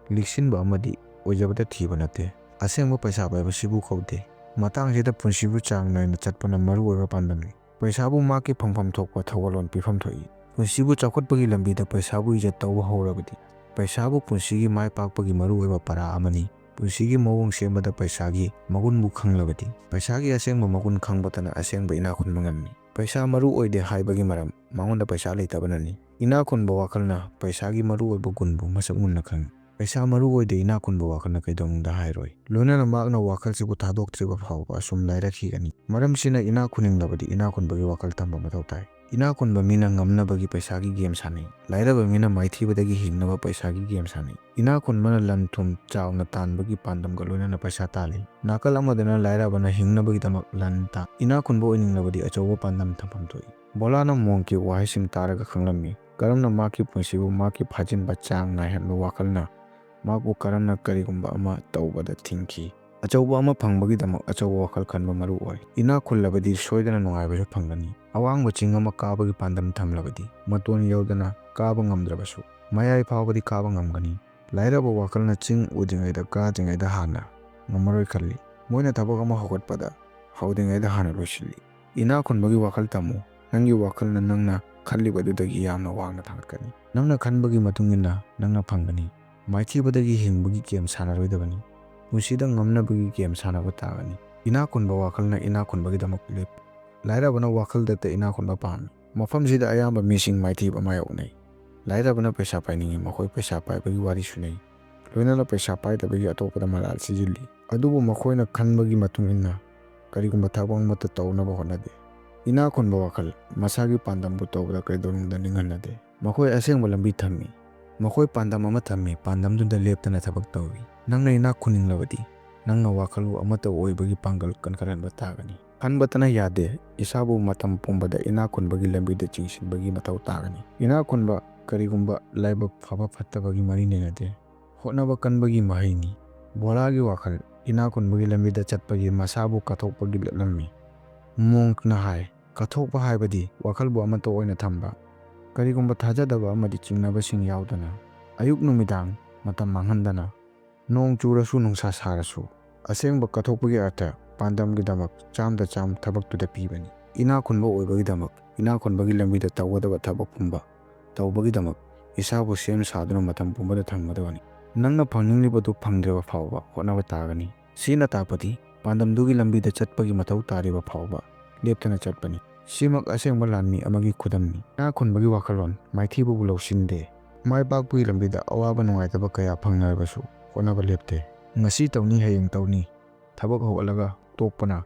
ꯂꯤꯛꯁꯤꯟꯕ ꯑꯃꯗꯤ ꯑꯣꯏꯖꯕꯗ ꯊꯤꯕ ꯅꯠꯇꯦ꯫ ꯑꯁꯦꯡꯕ ꯄꯩꯁꯥ ꯄꯥꯏꯕꯁꯤꯕꯨ ꯀꯧꯗꯦ꯫ ꯃꯇꯥꯡꯁꯤꯗ ꯄꯨꯟꯁꯤꯕꯨ ꯆꯥꯡ ꯅꯥꯏꯅ ꯆꯠꯄꯅ ꯃꯔꯨ ꯑꯣꯏꯕ ꯄꯥꯟꯗꯝꯅꯤ꯫ ꯄꯩꯁꯥꯕꯨ ꯃꯍꯥꯛꯀꯤ ꯐꯪꯐꯝ ꯊꯣꯛꯄ ꯊꯧꯒꯜꯂꯣꯟ ꯄꯤꯐꯝ ꯊꯣꯛꯏ꯫ ꯄꯨꯟꯁꯤꯕꯨ ꯆꯥꯎꯈꯠꯄꯒꯤ ꯂꯝꯕꯤꯗ ꯄꯩꯁꯥꯕꯨ ꯏꯖꯠ ꯇꯧꯕ ꯍꯧꯔꯕꯗꯤ, ꯄꯩꯁꯥꯕꯨ ꯄꯨꯟꯁꯤꯒꯤ ꯃꯥꯏ ꯄꯥꯛꯄꯒꯤ ꯃꯔꯨꯑꯣꯏꯕ ꯄꯔꯥ ꯑꯃꯅꯤ꯫ ꯄꯨꯟꯁꯤꯒꯤ ꯃꯑꯣꯡ ꯁꯦꯝꯕꯗ ꯄꯩꯁꯥꯒꯤ ꯃꯒꯨꯟꯕꯨ ꯈꯪꯂꯕꯗꯤ, ꯄꯩꯁꯥꯒꯤ ꯑꯁꯦꯡꯕ ꯃꯒꯨꯟ ꯈꯪꯕꯇꯅ ꯑꯁꯦꯡꯕ ꯏꯅꯥꯛ ꯈꯨꯟꯕ ꯉꯝꯃꯤ꯫ ꯄꯩꯁꯥ ꯃꯔꯨ ꯑꯣꯏꯗꯦ ꯍꯥꯏꯕꯒꯤ ꯃꯔꯝ, ꯃꯉꯣꯟꯗ ꯄꯩꯁꯥ ꯂꯩꯇꯕꯅꯅꯤ꯫ ꯏꯅꯥꯛ ꯈꯨꯟꯕ ꯋꯥꯈꯜꯅ ꯄꯩꯁꯥꯒꯤ ꯃꯔꯨꯑꯣꯏꯕ ꯒꯨꯟꯕꯨ ꯃꯁꯛ ꯃꯨꯟꯅ ꯈꯪꯏ꯫ ꯄꯩꯁꯥ ꯃꯔꯨ ꯑꯣꯏꯗꯦ ꯏꯅꯥꯛ ꯈꯨꯟꯕ ꯋꯥꯈꯜꯅ ꯀꯩꯗꯧꯅꯨꯡꯗ ꯍꯥꯏꯔꯣꯏ꯫ ꯂꯣꯏꯅꯅ ꯃꯍꯥꯛꯅ ꯋꯥꯈꯜꯁꯤꯕꯨ ꯊꯥꯗꯣꯛꯇ꯭ꯔꯤꯕ ꯐꯥꯎꯕ ꯑꯁꯨꯝ ꯂꯥꯏꯔꯛꯈꯤꯒꯅꯤ꯫ ꯃꯔꯝꯁꯤꯅ ꯏꯅꯥꯛ ꯈꯨꯟꯅꯤꯡꯂꯕꯗꯤ ꯏꯅꯥꯛ ꯈꯨꯟꯕꯒꯤ ꯋꯥꯈꯜ ꯊꯝꯕ ꯃꯊꯧ ꯇꯥꯏ꯫ ꯏꯅꯥꯛ ꯈꯨꯟꯕ ꯃꯤꯅ ꯉꯝꯅꯕꯒꯤ ꯄꯩꯁꯥꯒꯤ ꯒꯦꯝ ꯁꯥꯟꯅꯩ꯫ ꯂꯥꯏꯔꯕ ꯃꯤꯅ ꯃꯥꯏꯊꯤꯕꯗꯒꯤ ꯍꯤꯡꯅꯕ ꯄꯩꯁꯥꯒꯤ ꯒꯦꯝ ꯁꯥꯟꯅꯩ꯫ ꯏꯅꯥꯛ ꯈꯨꯟꯕꯅ ꯂꯟ ꯊꯨꯝ ꯆꯥꯎꯅ ꯇꯥꯟꯕꯒꯤ ꯄꯥꯟꯗꯝꯒ ꯂꯣꯏꯅꯅ ꯄꯩꯁꯥ ꯇꯥꯜꯂꯤ꯫ ꯅꯥꯀꯜ ꯑꯃꯗꯅ ꯂꯥꯏꯔꯕꯅ ꯍꯤꯡꯅꯕꯒꯤꯗꯃꯛ ꯂꯟ ꯇꯥꯟ꯫ ꯏꯅꯥꯛ ꯈꯨꯟꯕ ꯑꯣꯏꯅꯤꯡꯂꯕꯗꯤ ꯑꯆꯧꯕ ꯄꯥꯟꯗꯝ ꯊꯝꯐꯝ ꯊꯣꯛꯏ꯫ ꯕꯣꯂꯥꯅ ꯃꯣꯡꯀꯤ ꯋꯥꯍꯩꯁꯤꯡ ꯇꯥꯔꯒ ꯈꯪꯂꯝꯃꯤ, ꯀꯔꯝꯅ ꯃꯍꯥꯛꯀꯤ ꯄꯨꯟꯁꯤꯕꯨ ꯃꯍꯥꯛꯀꯤ ꯐꯥꯖꯤꯟꯕ ꯆꯥꯡ ꯅꯥꯏꯍꯟꯕ ꯋꯥꯈꯜꯅ ꯃꯍꯥꯛꯄꯨ ꯀꯔꯝꯅ ꯀꯔꯤꯒꯨꯝꯕ ꯑꯃ ꯇꯧꯕꯗ ꯊꯤꯡꯈꯤ꯫ ꯑꯆꯧꯕ ꯑꯃ ꯐꯪꯕꯒꯤꯗꯃꯛ ꯑꯆꯧꯕ ꯋꯥꯈꯜ ꯈꯟꯕ ꯃꯔꯨ ꯑꯣꯏ꯫ ꯏꯅꯥꯛ ꯈꯨꯜꯂꯕꯗꯤ ꯁꯣꯏꯗꯅ ꯅꯨꯡꯉꯥꯏꯕꯁꯨ ꯐꯪꯒꯅꯤ꯫ ꯑꯋꯥꯡꯕ ꯆꯤꯡ ꯑꯃ ꯀꯥꯕꯒꯤ ꯄꯥꯟꯗꯝ ꯊꯝꯂꯕꯗꯤ, ꯃꯇꯣꯟ ꯌꯧꯗꯅ ꯀꯥꯕ ꯉꯝꯗ꯭ꯔꯕꯁꯨ, ꯃꯌꯥꯏ ꯐꯥꯎꯕꯗꯤ ꯀꯥꯕ ꯉꯝꯒꯅꯤ꯫ ꯂꯥꯏꯔꯕ ꯋꯥꯈꯜꯅ ꯆꯤꯡ ꯎꯗ꯭ꯔꯤꯉꯩꯗ, ꯀꯥꯗ꯭ꯔꯤꯉꯩꯗ ꯍꯥꯟꯅ ꯉꯝꯃꯔꯣꯏ ꯈꯜꯂꯤ꯫ ꯃꯣꯏꯅ ꯊꯕꯛ ꯑꯃ ꯍꯧꯒꯠꯄꯗ ꯍꯧꯗ꯭ꯔꯤꯉꯩꯗ ꯍꯥꯟꯅ ꯂꯣꯏꯁꯤꯜꯂꯤ꯫ ꯏꯅꯥꯛ ꯈꯨꯟꯕꯒꯤ ꯋꯥꯈꯜ ꯇꯝꯃꯨ꯫ ꯅꯪꯒꯤ ꯋꯥꯈꯜꯅ ꯅꯪꯅ ꯈꯜꯂꯤꯕꯗꯨꯗꯒꯤ ꯌꯥꯝꯅ ꯋꯥꯡꯅ ꯊꯥꯡꯒꯠꯀꯅꯤ꯫ ꯅꯪꯅ ꯈꯟꯕꯒꯤ ꯃꯇꯨꯡ ꯏꯟꯅ ꯅꯪꯅ ꯐꯪꯒꯅꯤ꯫ ꯃꯥꯏꯊꯤꯕꯗꯒꯤ ꯍꯤꯡꯕꯒꯤ ꯒꯦꯝ ꯁꯥꯟꯅꯔꯣꯏꯗꯕꯅꯤ꯫ ꯄꯨꯟꯁꯤꯗ ꯉꯝꯅꯕꯒꯤ ꯒꯦꯝ ꯁꯥꯟꯅꯕ ꯇꯥꯒꯅꯤ꯫ ꯏꯅꯥꯛ ꯈꯨꯟꯕ ꯋꯥꯈꯜꯅ ꯏꯅꯥꯛ ꯈꯨꯟꯕꯒꯤꯗꯃꯛ ꯂꯦꯞꯄꯤ꯫ ꯂꯥꯏꯔꯕꯅ ꯋꯥꯈꯜꯗꯇ ꯏꯅꯥꯛ ꯈꯨꯟꯕ ꯄꯥꯝꯃꯤ꯫ ꯃꯐꯝꯁꯤꯗ ꯑꯌꯥꯝꯕ ꯃꯤꯁꯤꯡ ꯃꯥꯏꯊꯤꯕ ꯃꯥꯌꯣꯛꯅꯩ꯫ ꯂꯥꯏꯔꯕꯅ ꯄꯩꯁꯥ ꯄꯥꯏꯅꯤꯡꯏ, ꯃꯈꯣꯏ ꯄꯩꯁꯥ ꯄꯥꯏꯕꯒꯤ ꯋꯥꯔꯤ ꯁꯨꯅꯩ꯫ ꯂꯣꯏꯅꯅ ꯄꯩꯁꯥ ꯄꯥꯏꯗꯕꯒꯤ ꯑꯇꯣꯞꯄꯗ ꯃꯔꯥꯜ ꯁꯤꯖꯤꯜꯂꯤ꯫ ꯑꯗꯨꯕꯨ ꯃꯈꯣꯏꯅ ꯈꯟꯕꯒꯤ ꯃꯇꯨꯡ ꯏꯟꯅ ꯀꯔꯤꯒꯨꯝꯕ ꯊꯕꯛ ꯑꯃꯠꯇ ꯇꯧꯅꯕ ꯍꯣꯠꯅꯗꯦ꯫ ꯏꯅꯥꯛ ꯈꯨꯟꯕ ꯋꯥꯈꯜ ꯃꯁꯥꯒꯤ ꯄꯥꯟꯗꯝꯕꯨ ꯇꯧꯕꯗ ꯀꯩꯗꯧꯅꯨꯡꯗ ꯅꯤꯡꯍꯟꯅꯗꯦ꯫ ꯃꯈꯣꯏ ꯑꯁꯦꯡꯕ ꯂꯝꯕꯤ ꯊꯝꯃꯤ꯫ ꯃꯈꯣꯏ ꯄꯥꯟꯗꯝ ꯑꯃ ꯊꯝꯃꯤ, ꯄꯥꯟꯗꯝꯗꯨꯗ ꯂꯦꯞꯇꯅ ꯊꯕꯛ ꯇꯧꯏ꯫ ꯅꯪꯅ ꯏꯅꯥꯛ ꯈꯨꯟꯅꯤꯡꯂꯕꯗꯤ, ꯅꯪꯅ ꯋꯥꯈꯜꯕꯨ ꯑꯃꯠꯇ ꯑꯣꯏꯕꯒꯤ ꯄꯥꯡꯒꯜ ꯀꯟꯈꯠꯍꯟꯕ ꯇꯥꯒꯅꯤ꯫ ꯈꯟꯕꯇꯅ ꯌꯥꯗꯦ, ꯏꯁꯥꯕꯨ ꯃꯇꯝ ꯄꯨꯝꯕꯗ ꯏꯅꯥꯛ ꯈꯨꯟꯕꯒꯤ ꯂꯝꯕꯤꯗ ꯆꯤꯡꯁꯤꯟꯕꯒꯤ ꯃꯊꯧ ꯇꯥꯒꯅꯤ꯫ ꯏꯅꯥꯛ ꯈꯨꯟꯕ ꯀꯔꯤꯒꯨꯝꯕ ꯂꯥꯏꯕꯛ ꯐꯕ ꯐꯠꯇꯕꯒꯤ ꯃꯔꯤ ꯂꯩꯅꯗꯦ꯫ ꯍꯣꯠꯅꯕ ꯀꯟꯕꯒꯤ ꯃꯍꯩꯅꯤ꯫ ꯚꯣꯂꯥꯒꯤ ꯋꯥꯈꯜ ꯏꯅꯥꯛ ꯈꯨꯟꯕꯒꯤ ꯂꯝꯕꯤꯗ ꯆꯠꯄꯒꯤ ꯃꯁꯥꯕꯨ ꯀꯠꯊꯣꯛꯄꯒꯤ ꯂꯦꯞꯂꯝꯃꯤ꯫ ꯃꯣꯡꯛꯅ ꯍꯥꯏ, ꯀꯠꯊꯣꯛꯄ ꯍꯥꯏꯕꯗꯤ ꯋꯥꯈꯜꯕꯨ ꯑꯃꯠꯇ ꯑꯣꯏꯅ ꯊꯝꯕ, ꯀꯔꯤꯒꯨꯝꯕ ꯊꯥꯖꯗꯕ ꯑꯃꯗꯤ ꯆꯤꯡꯅꯕꯁꯤꯡ ꯌꯥꯎꯗꯅ, ꯑꯌꯨꯛ ꯅꯨꯃꯤꯗꯥꯡ ꯃꯇꯝ ꯃꯥꯡꯍꯟꯗꯅ, ꯅꯣꯡ ꯆꯨꯔꯁꯨ ꯅꯨꯡꯁꯥ ꯁꯥꯔꯁꯨ, ꯑꯁꯦꯡꯕ ꯀꯠꯊꯣꯛꯄꯒꯤ ꯑꯔꯊ ꯄꯥꯟꯗꯝꯒꯤꯗꯃꯛ ꯆꯥꯝꯗ ꯆꯥꯝ ꯊꯕꯛꯇꯨꯗ ꯄꯤꯕꯅꯤ꯫ ꯏꯅꯥꯛ ꯈꯨꯟꯕ ꯑꯣꯏꯕꯒꯤꯗꯃꯛ, ꯏꯅꯥꯛ ꯈꯨꯟꯕꯒꯤ ꯂꯝꯕꯤꯗ ꯇꯧꯒꯗꯕ ꯊꯕꯛ ꯄꯨꯝꯕ ꯇꯧꯕꯒꯤꯗꯃꯛ ꯏꯁꯥꯕꯨ ꯁꯦꯝ ꯁꯥꯗꯨꯅ ꯃꯇꯝ ꯄꯨꯝꯕꯗ ꯊꯝꯒꯗꯕꯅꯤ꯫ ꯅꯪꯅ ꯐꯪꯅꯤꯡꯂꯤꯕꯗꯨ ꯐꯪꯗ꯭ꯔꯤꯕ ꯐꯥꯎꯕ ꯍꯣꯠꯅꯕ ꯇꯥꯒꯅꯤ꯫ ꯁꯤꯅ ꯇꯥꯛꯄꯗꯤ ꯄꯥꯟꯗꯝꯗꯨꯒꯤ ꯂꯝꯕꯤꯗ ꯆꯠꯄꯒꯤ ꯃꯊꯧ ꯇꯥꯔꯤꯕ ꯐꯥꯎꯕ ꯂꯦꯞꯇꯅ ꯆꯠꯄꯅꯤ꯫ ꯁꯤꯃꯛ ꯑꯁꯦꯡꯕ ꯂꯥꯟꯃꯤ ꯑꯃꯒꯤ ꯈꯨꯗꯝꯅꯤ꯫ ꯏꯅꯥꯛ ꯈꯨꯟꯕꯒꯤ ꯋꯥꯈꯜꯂꯣꯟ ꯃꯥꯏꯊꯤꯕꯕꯨ ꯂꯧꯁꯤꯟꯗꯦ꯫ ꯃꯥꯏ ꯄꯥꯛꯄꯒꯤ ꯂꯝꯕꯤꯗ ꯑꯋꯥꯕ ꯅꯨꯡꯉꯥꯏꯇꯕ ꯀꯌꯥ ꯐꯪꯅꯔꯕꯁꯨ ꯍꯣꯠꯅꯕ ꯂꯦꯞꯇꯦ꯫ ꯉꯁꯤ ꯇꯧꯅꯤ, ꯍꯌꯦꯡ ꯇꯧꯅꯤ, ꯊꯕꯛ ꯍꯧꯒꯠꯂꯒ ꯇꯣꯛꯄꯅ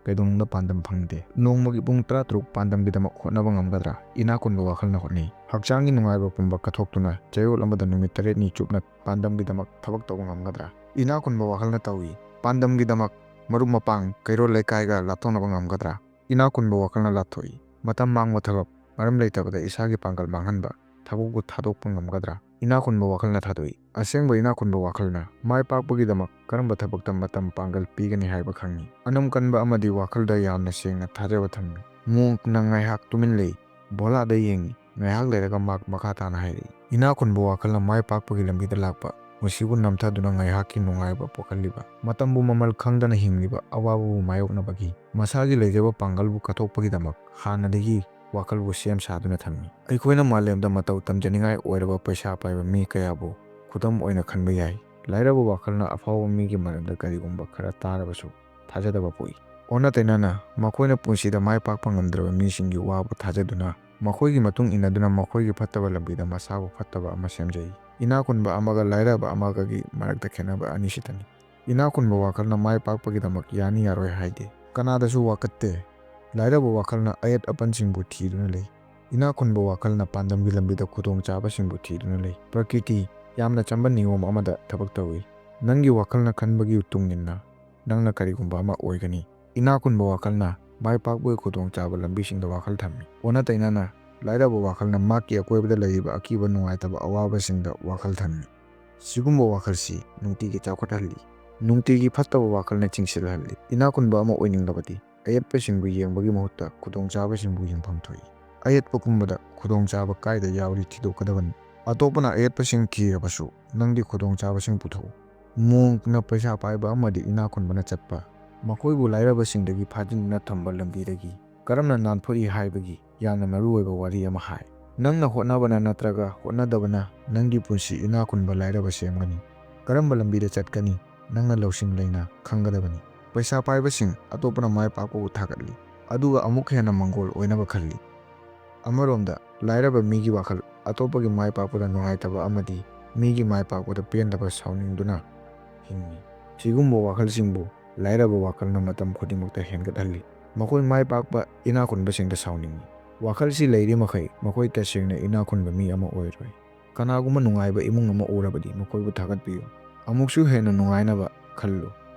ꯀꯩꯗꯧꯅꯨꯡꯗ ꯄꯥꯟꯗꯝ ꯐꯪꯗꯦ꯫ ꯅꯣꯡꯃꯒꯤ ꯄꯨꯡ ꯇꯔꯥ ꯇꯔꯨꯛ ꯄꯥꯟꯗꯝꯒꯤꯗꯃꯛ ꯍꯣꯠꯅꯕ ꯉꯝꯒꯗ꯭ꯔꯥ? ꯏꯅꯥꯛ ꯈꯨꯟꯕ ꯋꯥꯈꯜꯅ ꯍꯣꯠꯅꯩ꯫ ꯍꯛꯆꯥꯡꯒꯤ ꯅꯨꯡꯉꯥꯏꯕ ꯄꯨꯝꯕ ꯀꯠꯊꯣꯛꯇꯨꯅ ꯆꯌꯣꯜ ꯑꯃꯗ ꯅꯨꯃꯤꯠ ꯇꯔꯦꯠꯅꯤ ꯆꯨꯞꯅ ꯄꯥꯟꯗꯝꯒꯤꯗꯃꯛ ꯊꯕꯛ ꯇꯧꯕ ꯉꯝꯒꯗ꯭ꯔꯥ? ꯏꯅꯥꯛ ꯈꯨꯟꯕ ꯋꯥꯈꯜꯅ ꯇꯧꯏ꯫ ꯄꯥꯟꯗꯝꯒꯤꯗꯃꯛ ꯃꯔꯨꯞ ꯃꯄꯥꯡ, ꯀꯩꯔꯣꯜ ꯂꯩꯀꯥꯏꯒ ꯂꯥꯞꯊꯣꯛꯅꯕ ꯉꯝꯒꯗ꯭ꯔꯥ? ꯏꯅꯥꯛ ꯈꯨꯟꯕ ꯋꯥꯈꯜꯅ ꯂꯥꯞꯊꯣꯛꯏ꯫ ꯃꯇꯝ ꯃꯥꯡꯕ ꯊꯕꯛ, ꯃꯔꯝ ꯂꯩꯇꯕꯗ ꯏꯁꯥꯒꯤ ꯄꯥꯡꯒꯜ ꯃꯥꯡꯍꯟꯕ ꯊꯕꯛꯄꯨ ꯊꯥꯗꯣꯛꯄ ꯉꯝꯒꯗ꯭ꯔꯥ? ꯏꯅꯥꯛ ꯈꯨꯟꯕ ꯋꯥꯈꯜꯅ ꯊꯥꯗꯣꯛꯏ꯫ ꯑꯁꯦꯡꯕ ꯏꯅꯥꯛ ꯈꯨꯟꯕ ꯋꯥꯈꯜꯅ ꯃꯥꯏ ꯄꯥꯛꯄꯒꯤꯗꯃꯛ ꯀꯔꯝꯕ ꯊꯕꯛꯇ ꯃꯇꯝ ꯄꯥꯡꯒꯜ ꯄꯤꯒꯅꯤ ꯍꯥꯏꯕ ꯈꯪꯏ꯫ ꯑꯅꯝ ꯀꯟꯕ ꯑꯃꯗꯤ ꯋꯥꯈꯜꯗ ꯌꯥꯝꯅ ꯁꯦꯡꯅ ꯊꯥꯖꯕ ꯊꯝꯃꯤ꯫ ꯃꯣꯡꯛꯅ ꯉꯥꯏꯍꯥꯛ ꯇꯨꯃꯤꯟ ꯂꯩ꯫ ꯚꯣꯂꯥꯗ ꯌꯦꯡꯏ꯫ ꯉꯥꯏꯍꯥꯛ ꯂꯩꯔꯒ ꯃꯍꯥꯛ ꯃꯈꯥ ꯇꯥꯅ ꯍꯥꯏꯔꯛꯏ, ꯏꯅꯥꯛ ꯈꯨꯟꯕ ꯋꯥꯈꯜꯅ ꯃꯥꯏ ꯄꯥꯛꯄꯒꯤ ꯂꯝꯕꯤꯗ ꯂꯥꯛꯄ, ꯄꯨꯟꯁꯤꯕꯨ ꯅꯝꯊꯗꯨꯅ ꯉꯥꯏꯍꯥꯛꯀꯤ ꯅꯨꯡꯉꯥꯏꯕ ꯄꯣꯛꯍꯜꯂꯤꯕ, ꯃꯇꯝꯕꯨ ꯃꯃꯜ ꯈꯪꯗꯅ ꯍꯤꯡꯂꯤꯕ, ꯑꯋꯥꯕꯕꯨ ꯃꯥꯌꯣꯛꯅꯕꯒꯤ, ꯃꯁꯥꯒꯤ ꯂꯩꯖꯕ ꯄꯥꯡꯒꯜꯕꯨ ꯀꯠꯊꯣꯛꯄꯒꯤꯗꯃꯛ ꯍꯥꯟꯅꯗꯒꯤ ꯋꯥꯈꯜꯕꯨ ꯁꯦꯝ ꯁꯥꯗꯨꯅ ꯊꯝꯃꯤ꯫ ꯑꯩꯈꯣꯏꯅ ꯃꯥꯂꯦꯝꯗ ꯃꯇꯧ ꯇꯝꯖꯅꯤꯡꯉꯥꯏ ꯑꯣꯏꯔꯕ ꯄꯩꯁꯥ ꯄꯥꯏꯕ ꯃꯤ ꯀꯌꯥꯕꯨ ꯈꯨꯗꯝ ꯑꯣꯏꯅ ꯈꯟꯕ ꯌꯥꯏ꯫ ꯂꯥꯏꯔꯕ ꯋꯥꯈꯜꯅ ꯑꯐꯥꯎꯕ ꯃꯤꯒꯤ ꯃꯔꯝꯗ ꯀꯔꯤꯒꯨꯝꯕ ꯈꯔ ꯇꯥꯔꯕꯁꯨ ꯊꯥꯖꯗꯕ ꯄꯣꯛꯏ꯫ ꯑꯣꯟꯅ ꯇꯩꯅꯅ, ꯃꯈꯣꯏꯅ ꯄꯨꯟꯁꯤꯗ ꯃꯥꯏ ꯄꯥꯛꯄ ꯉꯝꯗ꯭ꯔꯕ ꯃꯤꯁꯤꯡꯒꯤ ꯋꯥꯕꯨ ꯊꯥꯖꯗꯨꯅ, ꯃꯈꯣꯏꯒꯤ ꯃꯇꯨꯡ ꯏꯟꯅꯗꯨꯅ ꯃꯈꯣꯏꯒꯤ ꯐꯠꯇꯕ ꯂꯝꯕꯤꯗ ꯃꯁꯥꯕꯨ ꯐꯠꯇꯕ ꯑꯃ ꯁꯦꯝꯖꯩ꯫ ꯏꯅꯥꯛ ꯈꯨꯟꯕ ꯑꯃꯒ ꯂꯥꯏꯔꯕ ꯑꯃꯒꯒꯤ ꯃꯔꯛꯇ ꯈꯦꯠꯅꯕ ꯑꯅꯤꯁꯤꯗꯅꯤ꯫ ꯏꯅꯥꯛ ꯈꯨꯟꯕ ꯋꯥꯈꯜꯅ ꯃꯥꯏ ꯄꯥꯛꯄꯒꯤꯗꯃꯛ ꯌꯥꯅꯤ ꯌꯥꯔꯣꯏ ꯍꯥꯏꯗꯦ꯫ ꯀꯅꯥꯗꯁꯨ ꯋꯥꯀꯠꯇꯦ꯫ ꯂꯥꯏꯔꯕ ꯋꯥꯈꯜꯅ ꯑꯌꯦꯠ ꯑꯄꯟꯁꯤꯡꯕꯨ ꯊꯤꯗꯨꯅ ꯂꯩ꯫ ꯏꯅꯥꯛ ꯈꯨꯟꯕ ꯋꯥꯈꯜꯅ ꯄꯥꯟꯗꯝꯒꯤ ꯂꯝꯕꯤꯗ ꯈꯨꯗꯣꯡꯆꯥꯕꯁꯤꯡꯕꯨ ꯊꯤꯗꯨꯅ ꯂꯩ꯫ ꯄ꯭ꯔꯀ꯭ꯔꯤꯇꯤ ꯌꯥꯝꯅ ꯆꯝꯕ ꯅꯤꯌꯣꯝ ꯑꯃꯗ ꯊꯕꯛ ꯇꯧꯏ꯫ ꯅꯪꯒꯤ ꯋꯥꯈꯜꯅ ꯈꯟꯕꯒꯤ ꯇꯨꯡ ꯏꯟꯅ ꯅꯪꯅ ꯀꯔꯤꯒꯨꯝꯕ ꯑꯃ ꯑꯣꯏꯒꯅꯤ꯫ ꯏꯅꯥꯛ ꯈꯨꯟꯕ ꯋꯥꯈꯜꯅ ꯃꯥꯏ ꯄꯥꯛꯄꯒꯤ ꯈꯨꯗꯣꯡꯆꯥꯕ ꯂꯝꯕꯤꯁꯤꯡꯗ ꯋꯥꯈꯜ ꯊꯝꯃꯤ꯫ ꯑꯣꯟꯅ ꯇꯩꯅꯅ, ꯂꯥꯏꯔꯕ ꯋꯥꯈꯜꯅ ꯃꯍꯥꯛꯀꯤ ꯑꯀꯣꯏꯕꯗ ꯂꯩꯔꯤꯕ ꯑꯀꯤꯕ, ꯅꯨꯡꯉꯥꯏꯇꯕ, ꯑꯋꯥꯕꯁꯤꯡꯗ ꯋꯥꯈꯜ ꯊꯝꯃꯤ꯫ ꯁꯤꯒꯨꯝꯕ ꯋꯥꯈꯜꯁꯤ ꯅꯨꯡꯇꯤꯒꯤ ꯆꯥꯎꯈꯠꯍꯜꯂꯤ꯫ ꯅꯨꯡꯇꯤꯒꯤ ꯐꯠꯇꯕ ꯋꯥꯈꯜꯅ ꯆꯤꯡꯁꯤꯜꯍꯜꯂꯤ꯫ ꯏꯅꯥꯛ ꯈꯨꯟꯕ ꯑꯃ ꯑꯣꯏꯅꯤꯡꯂꯕꯗꯤ, ꯑꯌꯦꯠꯄꯁꯤꯡꯕꯨ ꯌꯦꯡꯕꯒꯤ ꯃꯍꯨꯠꯇ ꯈꯨꯗꯣꯡꯆꯥꯕꯁꯤꯡꯕꯨ ꯌꯦꯡꯐꯝ ꯊꯣꯛꯏ꯫ ꯑꯌꯦꯠꯄ ꯀꯨꯝꯕꯗ ꯈꯨꯗꯣꯡꯆꯥꯕ ꯀꯥꯏꯗ ꯌꯥꯎꯔꯤ ꯊꯤꯗꯣꯛꯀꯗꯕꯅꯤ꯫ ꯑꯇꯣꯞꯄꯅ ꯑꯌꯦꯠꯄꯁꯤꯡ ꯊꯤꯔꯕꯁꯨ, ꯅꯪꯗꯤ ꯈꯨꯗꯣꯡꯆꯥꯕꯁꯤꯡ ꯄꯨꯊꯣꯛꯎ꯫ ꯃꯣꯡꯛꯅ ꯄꯩꯁꯥ ꯄꯥꯏꯕ ꯑꯃꯗꯤ ꯏꯅꯥꯛ ꯈꯨꯟꯕꯅ ꯆꯠꯄ, ꯃꯈꯣꯏꯕꯨ ꯂꯥꯏꯔꯕꯁꯤꯡꯗꯒꯤ ꯐꯥꯖꯤꯟꯗꯨꯅ ꯊꯝꯕ ꯂꯝꯕꯤꯗꯒꯤ ꯀꯔꯝꯅ ꯅꯥꯟꯊꯣꯛꯏ ꯍꯥꯏꯕꯒꯤ ꯌꯥꯝꯅ ꯃꯔꯨꯑꯣꯏꯕ ꯋꯥꯔꯤ ꯑꯃ ꯍꯥꯏ꯫ ꯅꯪꯅ ꯍꯣꯠꯅꯕꯅ ꯅꯠꯇ꯭ꯔꯒ ꯍꯣꯠꯅꯗꯕꯅ ꯅꯪꯒꯤ ꯄꯨꯟꯁꯤ ꯏꯅꯥꯛ ꯈꯨꯟꯕ ꯂꯥꯏꯔꯕ ꯁꯦꯝꯒꯅꯤ꯫ ꯀꯔꯝꯕ ꯂꯝꯕꯤꯗ ꯆꯠꯀꯅꯤ, ꯅꯪꯅ ꯂꯧꯁꯤꯡ ꯂꯩꯅ ꯈꯪꯒꯗꯕꯅꯤ꯫ ꯄꯩꯁꯥ ꯄꯥꯏꯕꯁꯤꯡ ꯑꯇꯣꯞꯄꯅ ꯃꯥꯏ ꯄꯥꯛꯄꯕꯨ ꯊꯥꯒꯠꯂꯤ, ꯑꯗꯨꯒ ꯑꯃꯨꯛ ꯍꯦꯟꯅ ꯃꯪꯒꯣꯜ ꯑꯣꯏꯅꯕ ꯈꯜꯂꯤ꯫ ꯑꯃꯔꯣꯝꯗ, ꯂꯥꯏꯔꯕ ꯃꯤꯒꯤ ꯋꯥꯈꯜ ꯑꯇꯣꯞꯄꯒꯤ ꯃꯥꯏ ꯄꯥꯛꯄꯗ ꯅꯨꯡꯉꯥꯏꯇꯕ ꯑꯃꯗꯤ ꯃꯤꯒꯤ ꯃꯥꯏ ꯄꯥꯛꯄꯗ ꯄꯦꯟꯗꯕ, ꯁꯥꯎꯅꯤꯡꯗꯨꯅ ꯍꯤꯡꯏ꯫ ꯁꯤꯒꯨꯝꯕ ꯋꯥꯈꯜꯁꯤꯡꯕꯨ ꯂꯥꯏꯔꯕ ꯋꯥꯈꯜꯅ ꯃꯇꯝ ꯈꯨꯗꯤꯡꯃꯛꯇ ꯍꯦꯟꯒꯠꯍꯜꯂꯤ꯫ ꯃꯈꯣꯏ ꯃꯥꯏ ꯄꯥꯛꯄ ꯏꯅꯥꯛ ꯈꯨꯟꯕꯁꯤꯡꯗ ꯁꯥꯎꯅꯤꯡꯏ꯫ ꯋꯥꯈꯜꯁꯤ ꯂꯩꯔꯤ ꯃꯈꯩ ꯃꯈꯣꯏ ꯇꯁꯦꯡꯅ ꯏꯅꯥꯛ ꯈꯨꯟꯕ ꯃꯤ ꯑꯃ ꯑꯣꯏꯔꯣꯏ꯫ ꯀꯅꯥꯒꯨꯝꯕ ꯅꯨꯡꯉꯥꯏꯕ ꯏꯃꯨꯡ ꯑꯃ ꯎꯔꯕꯗꯤ ꯃꯈꯣꯏꯕꯨ ꯊꯥꯒꯠꯄꯤꯌꯨ꯫ ꯑꯃꯨꯛꯁꯨ ꯍꯦꯟꯅ ꯅꯨꯡꯉꯥꯏꯅꯕ ꯈꯜꯂꯨ꯫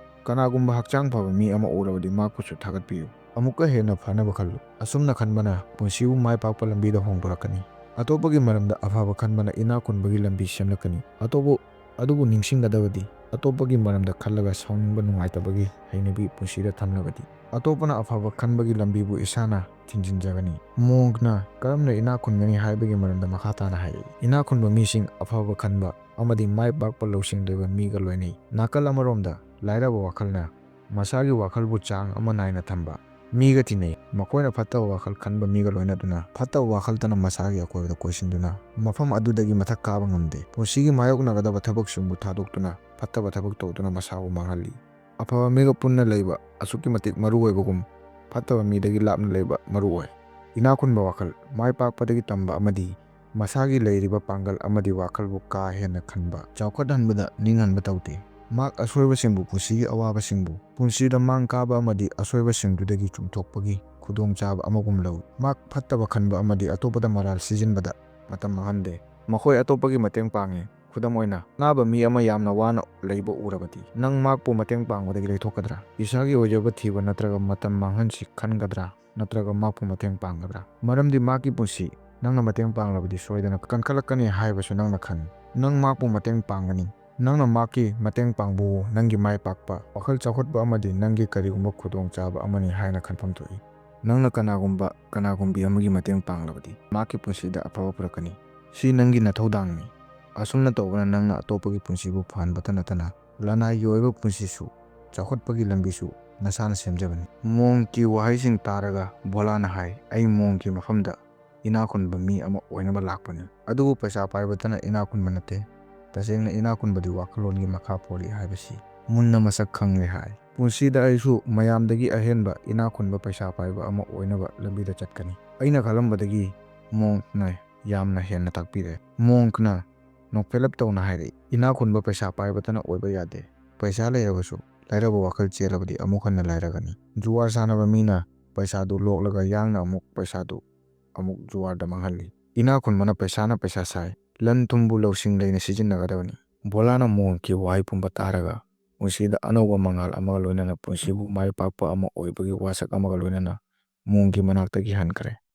ꯀꯅꯥꯒꯨꯝꯕ ꯍꯛꯆꯥꯡ ꯐꯕ ꯃꯤ ꯑꯃ ꯎꯔꯕꯗꯤ ꯃꯍꯥꯛꯄꯨꯁꯨ ꯊꯥꯒꯠꯄꯤꯌꯨ꯫ ꯑꯃꯨꯛꯀ ꯍꯦꯟꯅ ꯐꯅꯕ ꯈꯜꯂꯨ꯫ ꯑꯁꯨꯝꯅ ꯈꯟꯕꯅ ꯄꯨꯟꯁꯤꯕꯨ ꯃꯥꯏ ꯄꯥꯛꯄ ꯂꯝꯕꯤꯗ ꯍꯣꯡꯗꯣꯔꯛꯀꯅꯤ꯫ ꯑꯇꯣꯞꯄꯒꯤ ꯃꯔꯝꯗ ꯑꯐꯕ ꯈꯟꯕꯅ ꯏꯅꯥꯛ ꯈꯨꯟꯕꯒꯤ ꯂꯝꯕꯤ ꯁꯦꯝꯂꯛꯀꯅꯤ꯫ ꯑꯇꯣꯞꯄ ꯑꯗꯨꯕꯨ ꯅꯤꯡꯁꯤꯡꯒꯗꯕꯗꯤ, ꯑꯇꯣꯞꯄꯒꯤ ꯃꯔꯝꯗ ꯈꯜꯂꯒ ꯁꯥꯎꯅꯤꯡꯕ, ꯅꯨꯡꯉꯥꯏꯇꯕꯒꯤ ꯍꯩꯅꯕꯤ ꯄꯨꯟꯁꯤꯗ ꯊꯝꯂꯕꯗꯤ, ꯑꯇꯣꯞꯄꯅ ꯑꯐꯕ ꯈꯟꯕꯒꯤ ꯂꯝꯕꯤꯕꯨ ꯏꯁꯥꯅ ꯊꯤꯡꯖꯤꯟꯖꯒꯅꯤ꯫ ꯃꯣꯡꯛꯅ ꯀꯔꯝꯅ ꯏꯅꯥꯛ ꯈꯨꯟꯒꯅꯤ ꯍꯥꯏꯕꯒꯤ ꯃꯔꯝꯗ ꯃꯈꯥ ꯇꯥꯅ ꯍꯥꯏꯔꯛꯏ, ꯏꯅꯥꯛ ꯈꯨꯟꯕ ꯃꯤꯁꯤꯡ ꯑꯐꯕ ꯈꯟꯕ ꯑꯃꯗꯤ ꯃꯥꯏ ꯄꯥꯛꯄ ꯂꯧꯁꯤꯡ ꯂꯩꯕ ꯃꯤꯒ ꯂꯣꯏꯅꯩ꯫ ꯅꯥꯀꯜ ꯑꯃꯔꯣꯝꯗ, ꯂꯥꯏꯔꯕ ꯋꯥꯈꯜꯅ ꯃꯁꯥꯒꯤ ꯋꯥꯈꯜꯕꯨ ꯆꯥꯡ ꯑꯃ ꯅꯥꯏꯅ ꯊꯝꯕ ꯃꯤꯒ ꯇꯤꯟꯅꯩ꯫ ꯃꯈꯣꯏꯅ ꯐꯠꯇꯕ ꯋꯥꯈꯜ ꯈꯟꯕ ꯃꯤꯒ ꯂꯣꯏꯅꯗꯨꯅ, ꯐꯠꯇꯕ ꯋꯥꯈꯜꯇꯅ ꯃꯁꯥꯒꯤ ꯑꯀꯣꯏꯕꯗ ꯀꯣꯏꯁꯤꯟꯗꯨꯅ, ꯃꯐꯝ ꯑꯗꯨꯗꯒꯤ ꯃꯊꯛ ꯀꯥꯕ ꯉꯝꯗꯦ꯫ ꯄꯨꯟꯁꯤꯒꯤ ꯃꯥꯌꯣꯛꯅꯒꯗꯕ ꯊꯕꯛꯁꯤꯡꯕꯨ ꯊꯥꯗꯣꯛꯇꯨꯅ, ꯐꯠꯇꯕ ꯊꯕꯛ ꯇꯧꯗꯨꯅ ꯃꯁꯥꯕꯨ ꯃꯥꯡꯍꯜꯂꯤ꯫ ꯑꯐꯕ ꯃꯤꯒ ꯄꯨꯟꯅ ꯂꯩꯕ ꯑꯁꯨꯛꯀꯤ ꯃꯇꯤꯛ ꯃꯔꯨ ꯑꯣꯏꯕꯒꯨꯝ, ꯐꯠꯇꯕ ꯃꯤꯗꯒꯤ ꯂꯥꯞꯅ ꯂꯩꯕ ꯃꯔꯨ ꯑꯣꯏ꯫ ꯏꯅꯥꯛ ꯈꯨꯟꯕ ꯋꯥꯈꯜ, ꯃꯥꯏ ꯄꯥꯛꯄꯗꯒꯤ ꯇꯝꯕ ꯑꯃꯗꯤ ꯃꯁꯥꯒꯤ ꯂꯩꯔꯤꯕ ꯄꯥꯡꯒꯜ ꯑꯃꯗꯤ ꯋꯥꯈꯜꯕꯨ ꯀꯥ ꯍꯦꯟꯅ ꯈꯟꯕ, ꯆꯥꯎꯈꯠꯍꯟꯕꯗ ꯅꯤꯡꯍꯟꯕ ꯇꯧꯗꯦ꯫ ꯃꯍꯥꯛ ꯑꯁꯣꯏꯕꯁꯤꯡꯕꯨ, ꯄꯨꯟꯁꯤꯒꯤ ꯑꯋꯥꯕꯁꯤꯡꯕꯨ, ꯄꯨꯟꯁꯤꯗ ꯃꯥꯡ ꯀꯥꯕ ꯑꯃꯗꯤ ꯑꯁꯣꯏꯕꯁꯤꯡꯗꯨꯗꯒꯤ ꯆꯨꯝꯊꯣꯛꯄꯒꯤ ꯈꯨꯗꯣꯡꯆꯥꯕ ꯑꯃꯒꯨꯝ ꯂꯧꯏ꯫ ꯃꯍꯥꯛ ꯐꯠꯇꯕ ꯈꯟꯕ ꯑꯃꯗꯤ ꯑꯇꯣꯞꯄꯗ ꯃꯔꯥꯜ ꯁꯤꯖꯤꯟꯕꯗ ꯃꯇꯝ ꯃꯥꯡꯍꯟꯗꯦ꯫ ꯃꯈꯣꯏ ꯑꯇꯣꯞꯄꯒꯤ ꯃꯇꯦꯡ ꯄꯥꯡꯏ꯫ ꯈꯨꯗꯝ ꯑꯣꯏꯅ, ꯑꯅꯥꯕ ꯃꯤ ꯑꯃ ꯌꯥꯝꯅ ꯋꯥꯅ ꯂꯩꯕ ꯎꯔꯕꯗꯤ, ꯅꯪ ꯃꯍꯥꯛꯄꯨ ꯃꯇꯦꯡ ꯄꯥꯡꯕꯗꯒꯤ ꯂꯩꯊꯣꯛꯀꯗ꯭ꯔꯥ? ꯏꯁꯥꯒꯤ ꯑꯣꯏꯖꯕ ꯊꯤꯕ ꯅꯠꯇ꯭ꯔꯒ ꯃꯇꯝ ꯃꯥꯡꯍꯟꯁꯤ ꯈꯟꯒꯗ꯭ꯔꯥ? ꯅꯠꯇ꯭ꯔꯒ ꯃꯍꯥꯛꯄꯨ ꯃꯇꯦꯡ ꯄꯥꯡꯒꯗ꯭ꯔꯥ? ꯃꯔꯝꯗꯤ ꯃꯍꯥꯛꯀꯤ ꯄꯨꯟꯁꯤ ꯅꯪꯅ ꯃꯇꯦꯡ ꯄꯥꯡꯂꯕꯗꯤ ꯁꯣꯏꯗꯅ ꯀꯟꯈꯠꯂꯛꯀꯅꯤ ꯍꯥꯏꯕꯁꯨ ꯅꯪꯅ ꯈꯪꯏ꯫ ꯅꯪ ꯃꯍꯥꯛꯄꯨ ꯃꯇꯦꯡ ꯄꯥꯡꯒꯅꯤ꯫ ꯅꯪꯅ ꯃꯍꯥꯛꯀꯤ ꯃꯇꯦꯡ ꯄꯥꯡꯕꯕꯨ ꯅꯪꯒꯤ ꯃꯥꯏ ꯄꯥꯛꯄ, ꯋꯥꯈꯜ ꯆꯥꯎꯈꯠꯄ ꯑꯃꯗꯤ ꯅꯪꯒꯤ ꯀꯔꯤꯒꯨꯝꯕ ꯈꯨꯗꯣꯡꯆꯥꯕ ꯑꯃꯅꯤ ꯍꯥꯏꯅ ꯈꯟꯐꯝ ꯊꯣꯛꯏ꯫ ꯅꯪꯅ ꯀꯅꯥꯒꯨꯝꯕ, ꯀꯅꯥꯒꯨꯝꯕꯤ ꯑꯃꯒꯤ ꯃꯇꯦꯡ ꯄꯥꯡꯂꯕꯗꯤ, ꯃꯍꯥꯛꯀꯤ ꯄꯨꯟꯁꯤꯗ ꯑꯐꯕ ꯄꯨꯔꯛꯀꯅꯤ꯫ ꯁꯤ ꯅꯪꯒꯤ ꯅꯊꯧꯗꯥꯡꯅꯤ꯫ ꯑꯁꯨꯝꯅ ꯇꯧꯕꯅ ꯅꯪꯅ ꯑꯇꯣꯞꯄꯒꯤ ꯄꯨꯟꯁꯤꯕꯨ ꯐꯍꯟꯕꯇ ꯅꯠꯇꯅ ꯂꯅꯥꯏꯒꯤ ꯑꯣꯏꯕ ꯄꯨꯟꯁꯤꯁꯨ, ꯆꯥꯎꯈꯠꯄꯒꯤ ꯂꯝꯕꯤꯁꯨ ꯅꯁꯥꯅ ꯁꯦꯝꯖꯕꯅꯤ꯫ ꯃꯣꯡꯀꯤ ꯋꯥꯍꯩꯁꯤꯡ ꯇꯥꯔꯒ ꯚꯣꯂꯥꯅ ꯍꯥꯏ, "ꯑꯩ ꯃꯣꯡꯀꯤ ꯃꯐꯝꯗ ꯏꯅꯥꯛ ꯈꯨꯟꯕ ꯃꯤ ꯑꯃ ꯑꯣꯏꯅꯕ ꯂꯥꯛꯄꯅꯤ꯫ ꯑꯗꯨꯕꯨ ꯄꯩꯁꯥ ꯄꯥꯏꯕꯇꯅ ꯏꯅꯥꯛ ꯈꯨꯟꯕ ꯅꯠꯇꯦ꯫ ꯇꯁꯦꯡꯅ ꯏꯅꯥꯛ ꯈꯨꯟꯕꯗꯤ ꯋꯥꯈꯜꯂꯣꯟꯒꯤ ꯃꯈꯥ ꯄꯣꯜꯂꯤ ꯍꯥꯏꯕꯁꯤ ꯃꯨꯟꯅ ꯃꯁꯛ ꯈꯪꯂꯦ" ꯍꯥꯏ꯫ "ꯄꯨꯟꯁꯤꯗ ꯑꯩꯁꯨ ꯃꯌꯥꯝꯗꯒꯤ ꯑꯍꯦꯟꯕ ꯏꯅꯥꯛ ꯈꯨꯟꯕ ꯄꯩꯁꯥ ꯄꯥꯏꯕ ꯑꯃ ꯑꯣꯏꯅꯕ ꯂꯝꯕꯤꯗ ꯆꯠꯀꯅꯤ꯫ ꯑꯩꯅ ꯈꯜꯂꯝꯕꯗꯒꯤ ꯃꯣꯡꯅ ꯌꯥꯝꯅ ꯍꯦꯟꯅ ꯇꯥꯛꯄꯤꯔꯦ"꯫ ꯃꯣꯡꯅ ꯅꯣꯛꯐꯦꯂꯞ ꯇꯧꯅ ꯍꯥꯏꯔꯛꯏ, "ꯏꯅꯥꯛ ꯈꯨꯟꯕ ꯄꯩꯁꯥ ꯄꯥꯏꯕꯇꯅ ꯑꯣꯏꯕ ꯌꯥꯗꯦ꯫ ꯄꯩꯁꯥ ꯂꯩꯔꯕꯁꯨ ꯂꯥꯏꯔꯕ ꯋꯥꯈꯜ ꯆꯦꯜꯂꯕꯗꯤ ꯑꯃꯨꯛ ꯍꯟꯅ ꯂꯥꯏꯔꯒꯅꯤ꯫ ꯖꯨꯋꯥꯔ ꯁꯥꯟꯅꯕ ꯃꯤꯅ ꯄꯩꯁꯥꯗꯨ ꯂꯣꯛꯂꯒ ꯌꯥꯡꯅ ꯑꯃꯨꯛ ꯄꯩꯁꯥꯗꯨ ꯑꯃꯨꯛ ꯖꯨꯋꯥꯔꯗ ꯃꯥꯡꯍꯜꯂꯤ꯫ ꯏꯅꯥꯛ ꯈꯨꯟꯕꯅ ꯄꯩꯁꯥꯅ ꯄꯩꯁꯥ ꯁꯥꯏ꯫ ꯂꯟ ꯊꯨꯝꯕꯨ ꯂꯧꯁꯤꯡ ꯂꯩꯅ ꯁꯤꯖꯤꯟꯅꯒꯗꯕꯅꯤ"꯫ ꯚꯣꯂꯥꯅ ꯃꯣꯡꯀꯤ ꯋꯥꯍꯩ ꯄꯨꯝꯕ ꯇꯥꯔꯒ ꯄꯨꯟꯁꯤꯗ ꯑꯅꯧꯕ ꯃꯉꯥꯜ ꯑꯃꯒ ꯂꯣꯏꯅꯅ ꯄꯨꯟꯁꯤꯕꯨ ꯃꯥꯏ ꯄꯥꯛꯄ ꯑꯃ ꯑꯣꯏꯕꯒꯤ ꯋꯥꯁꯛ ꯑꯃꯒ ꯂꯣꯏꯅꯅ ꯃꯣꯡꯀꯤ ꯃꯅꯥꯛꯇꯒꯤ ꯍꯟꯈ꯭ꯔꯦ꯫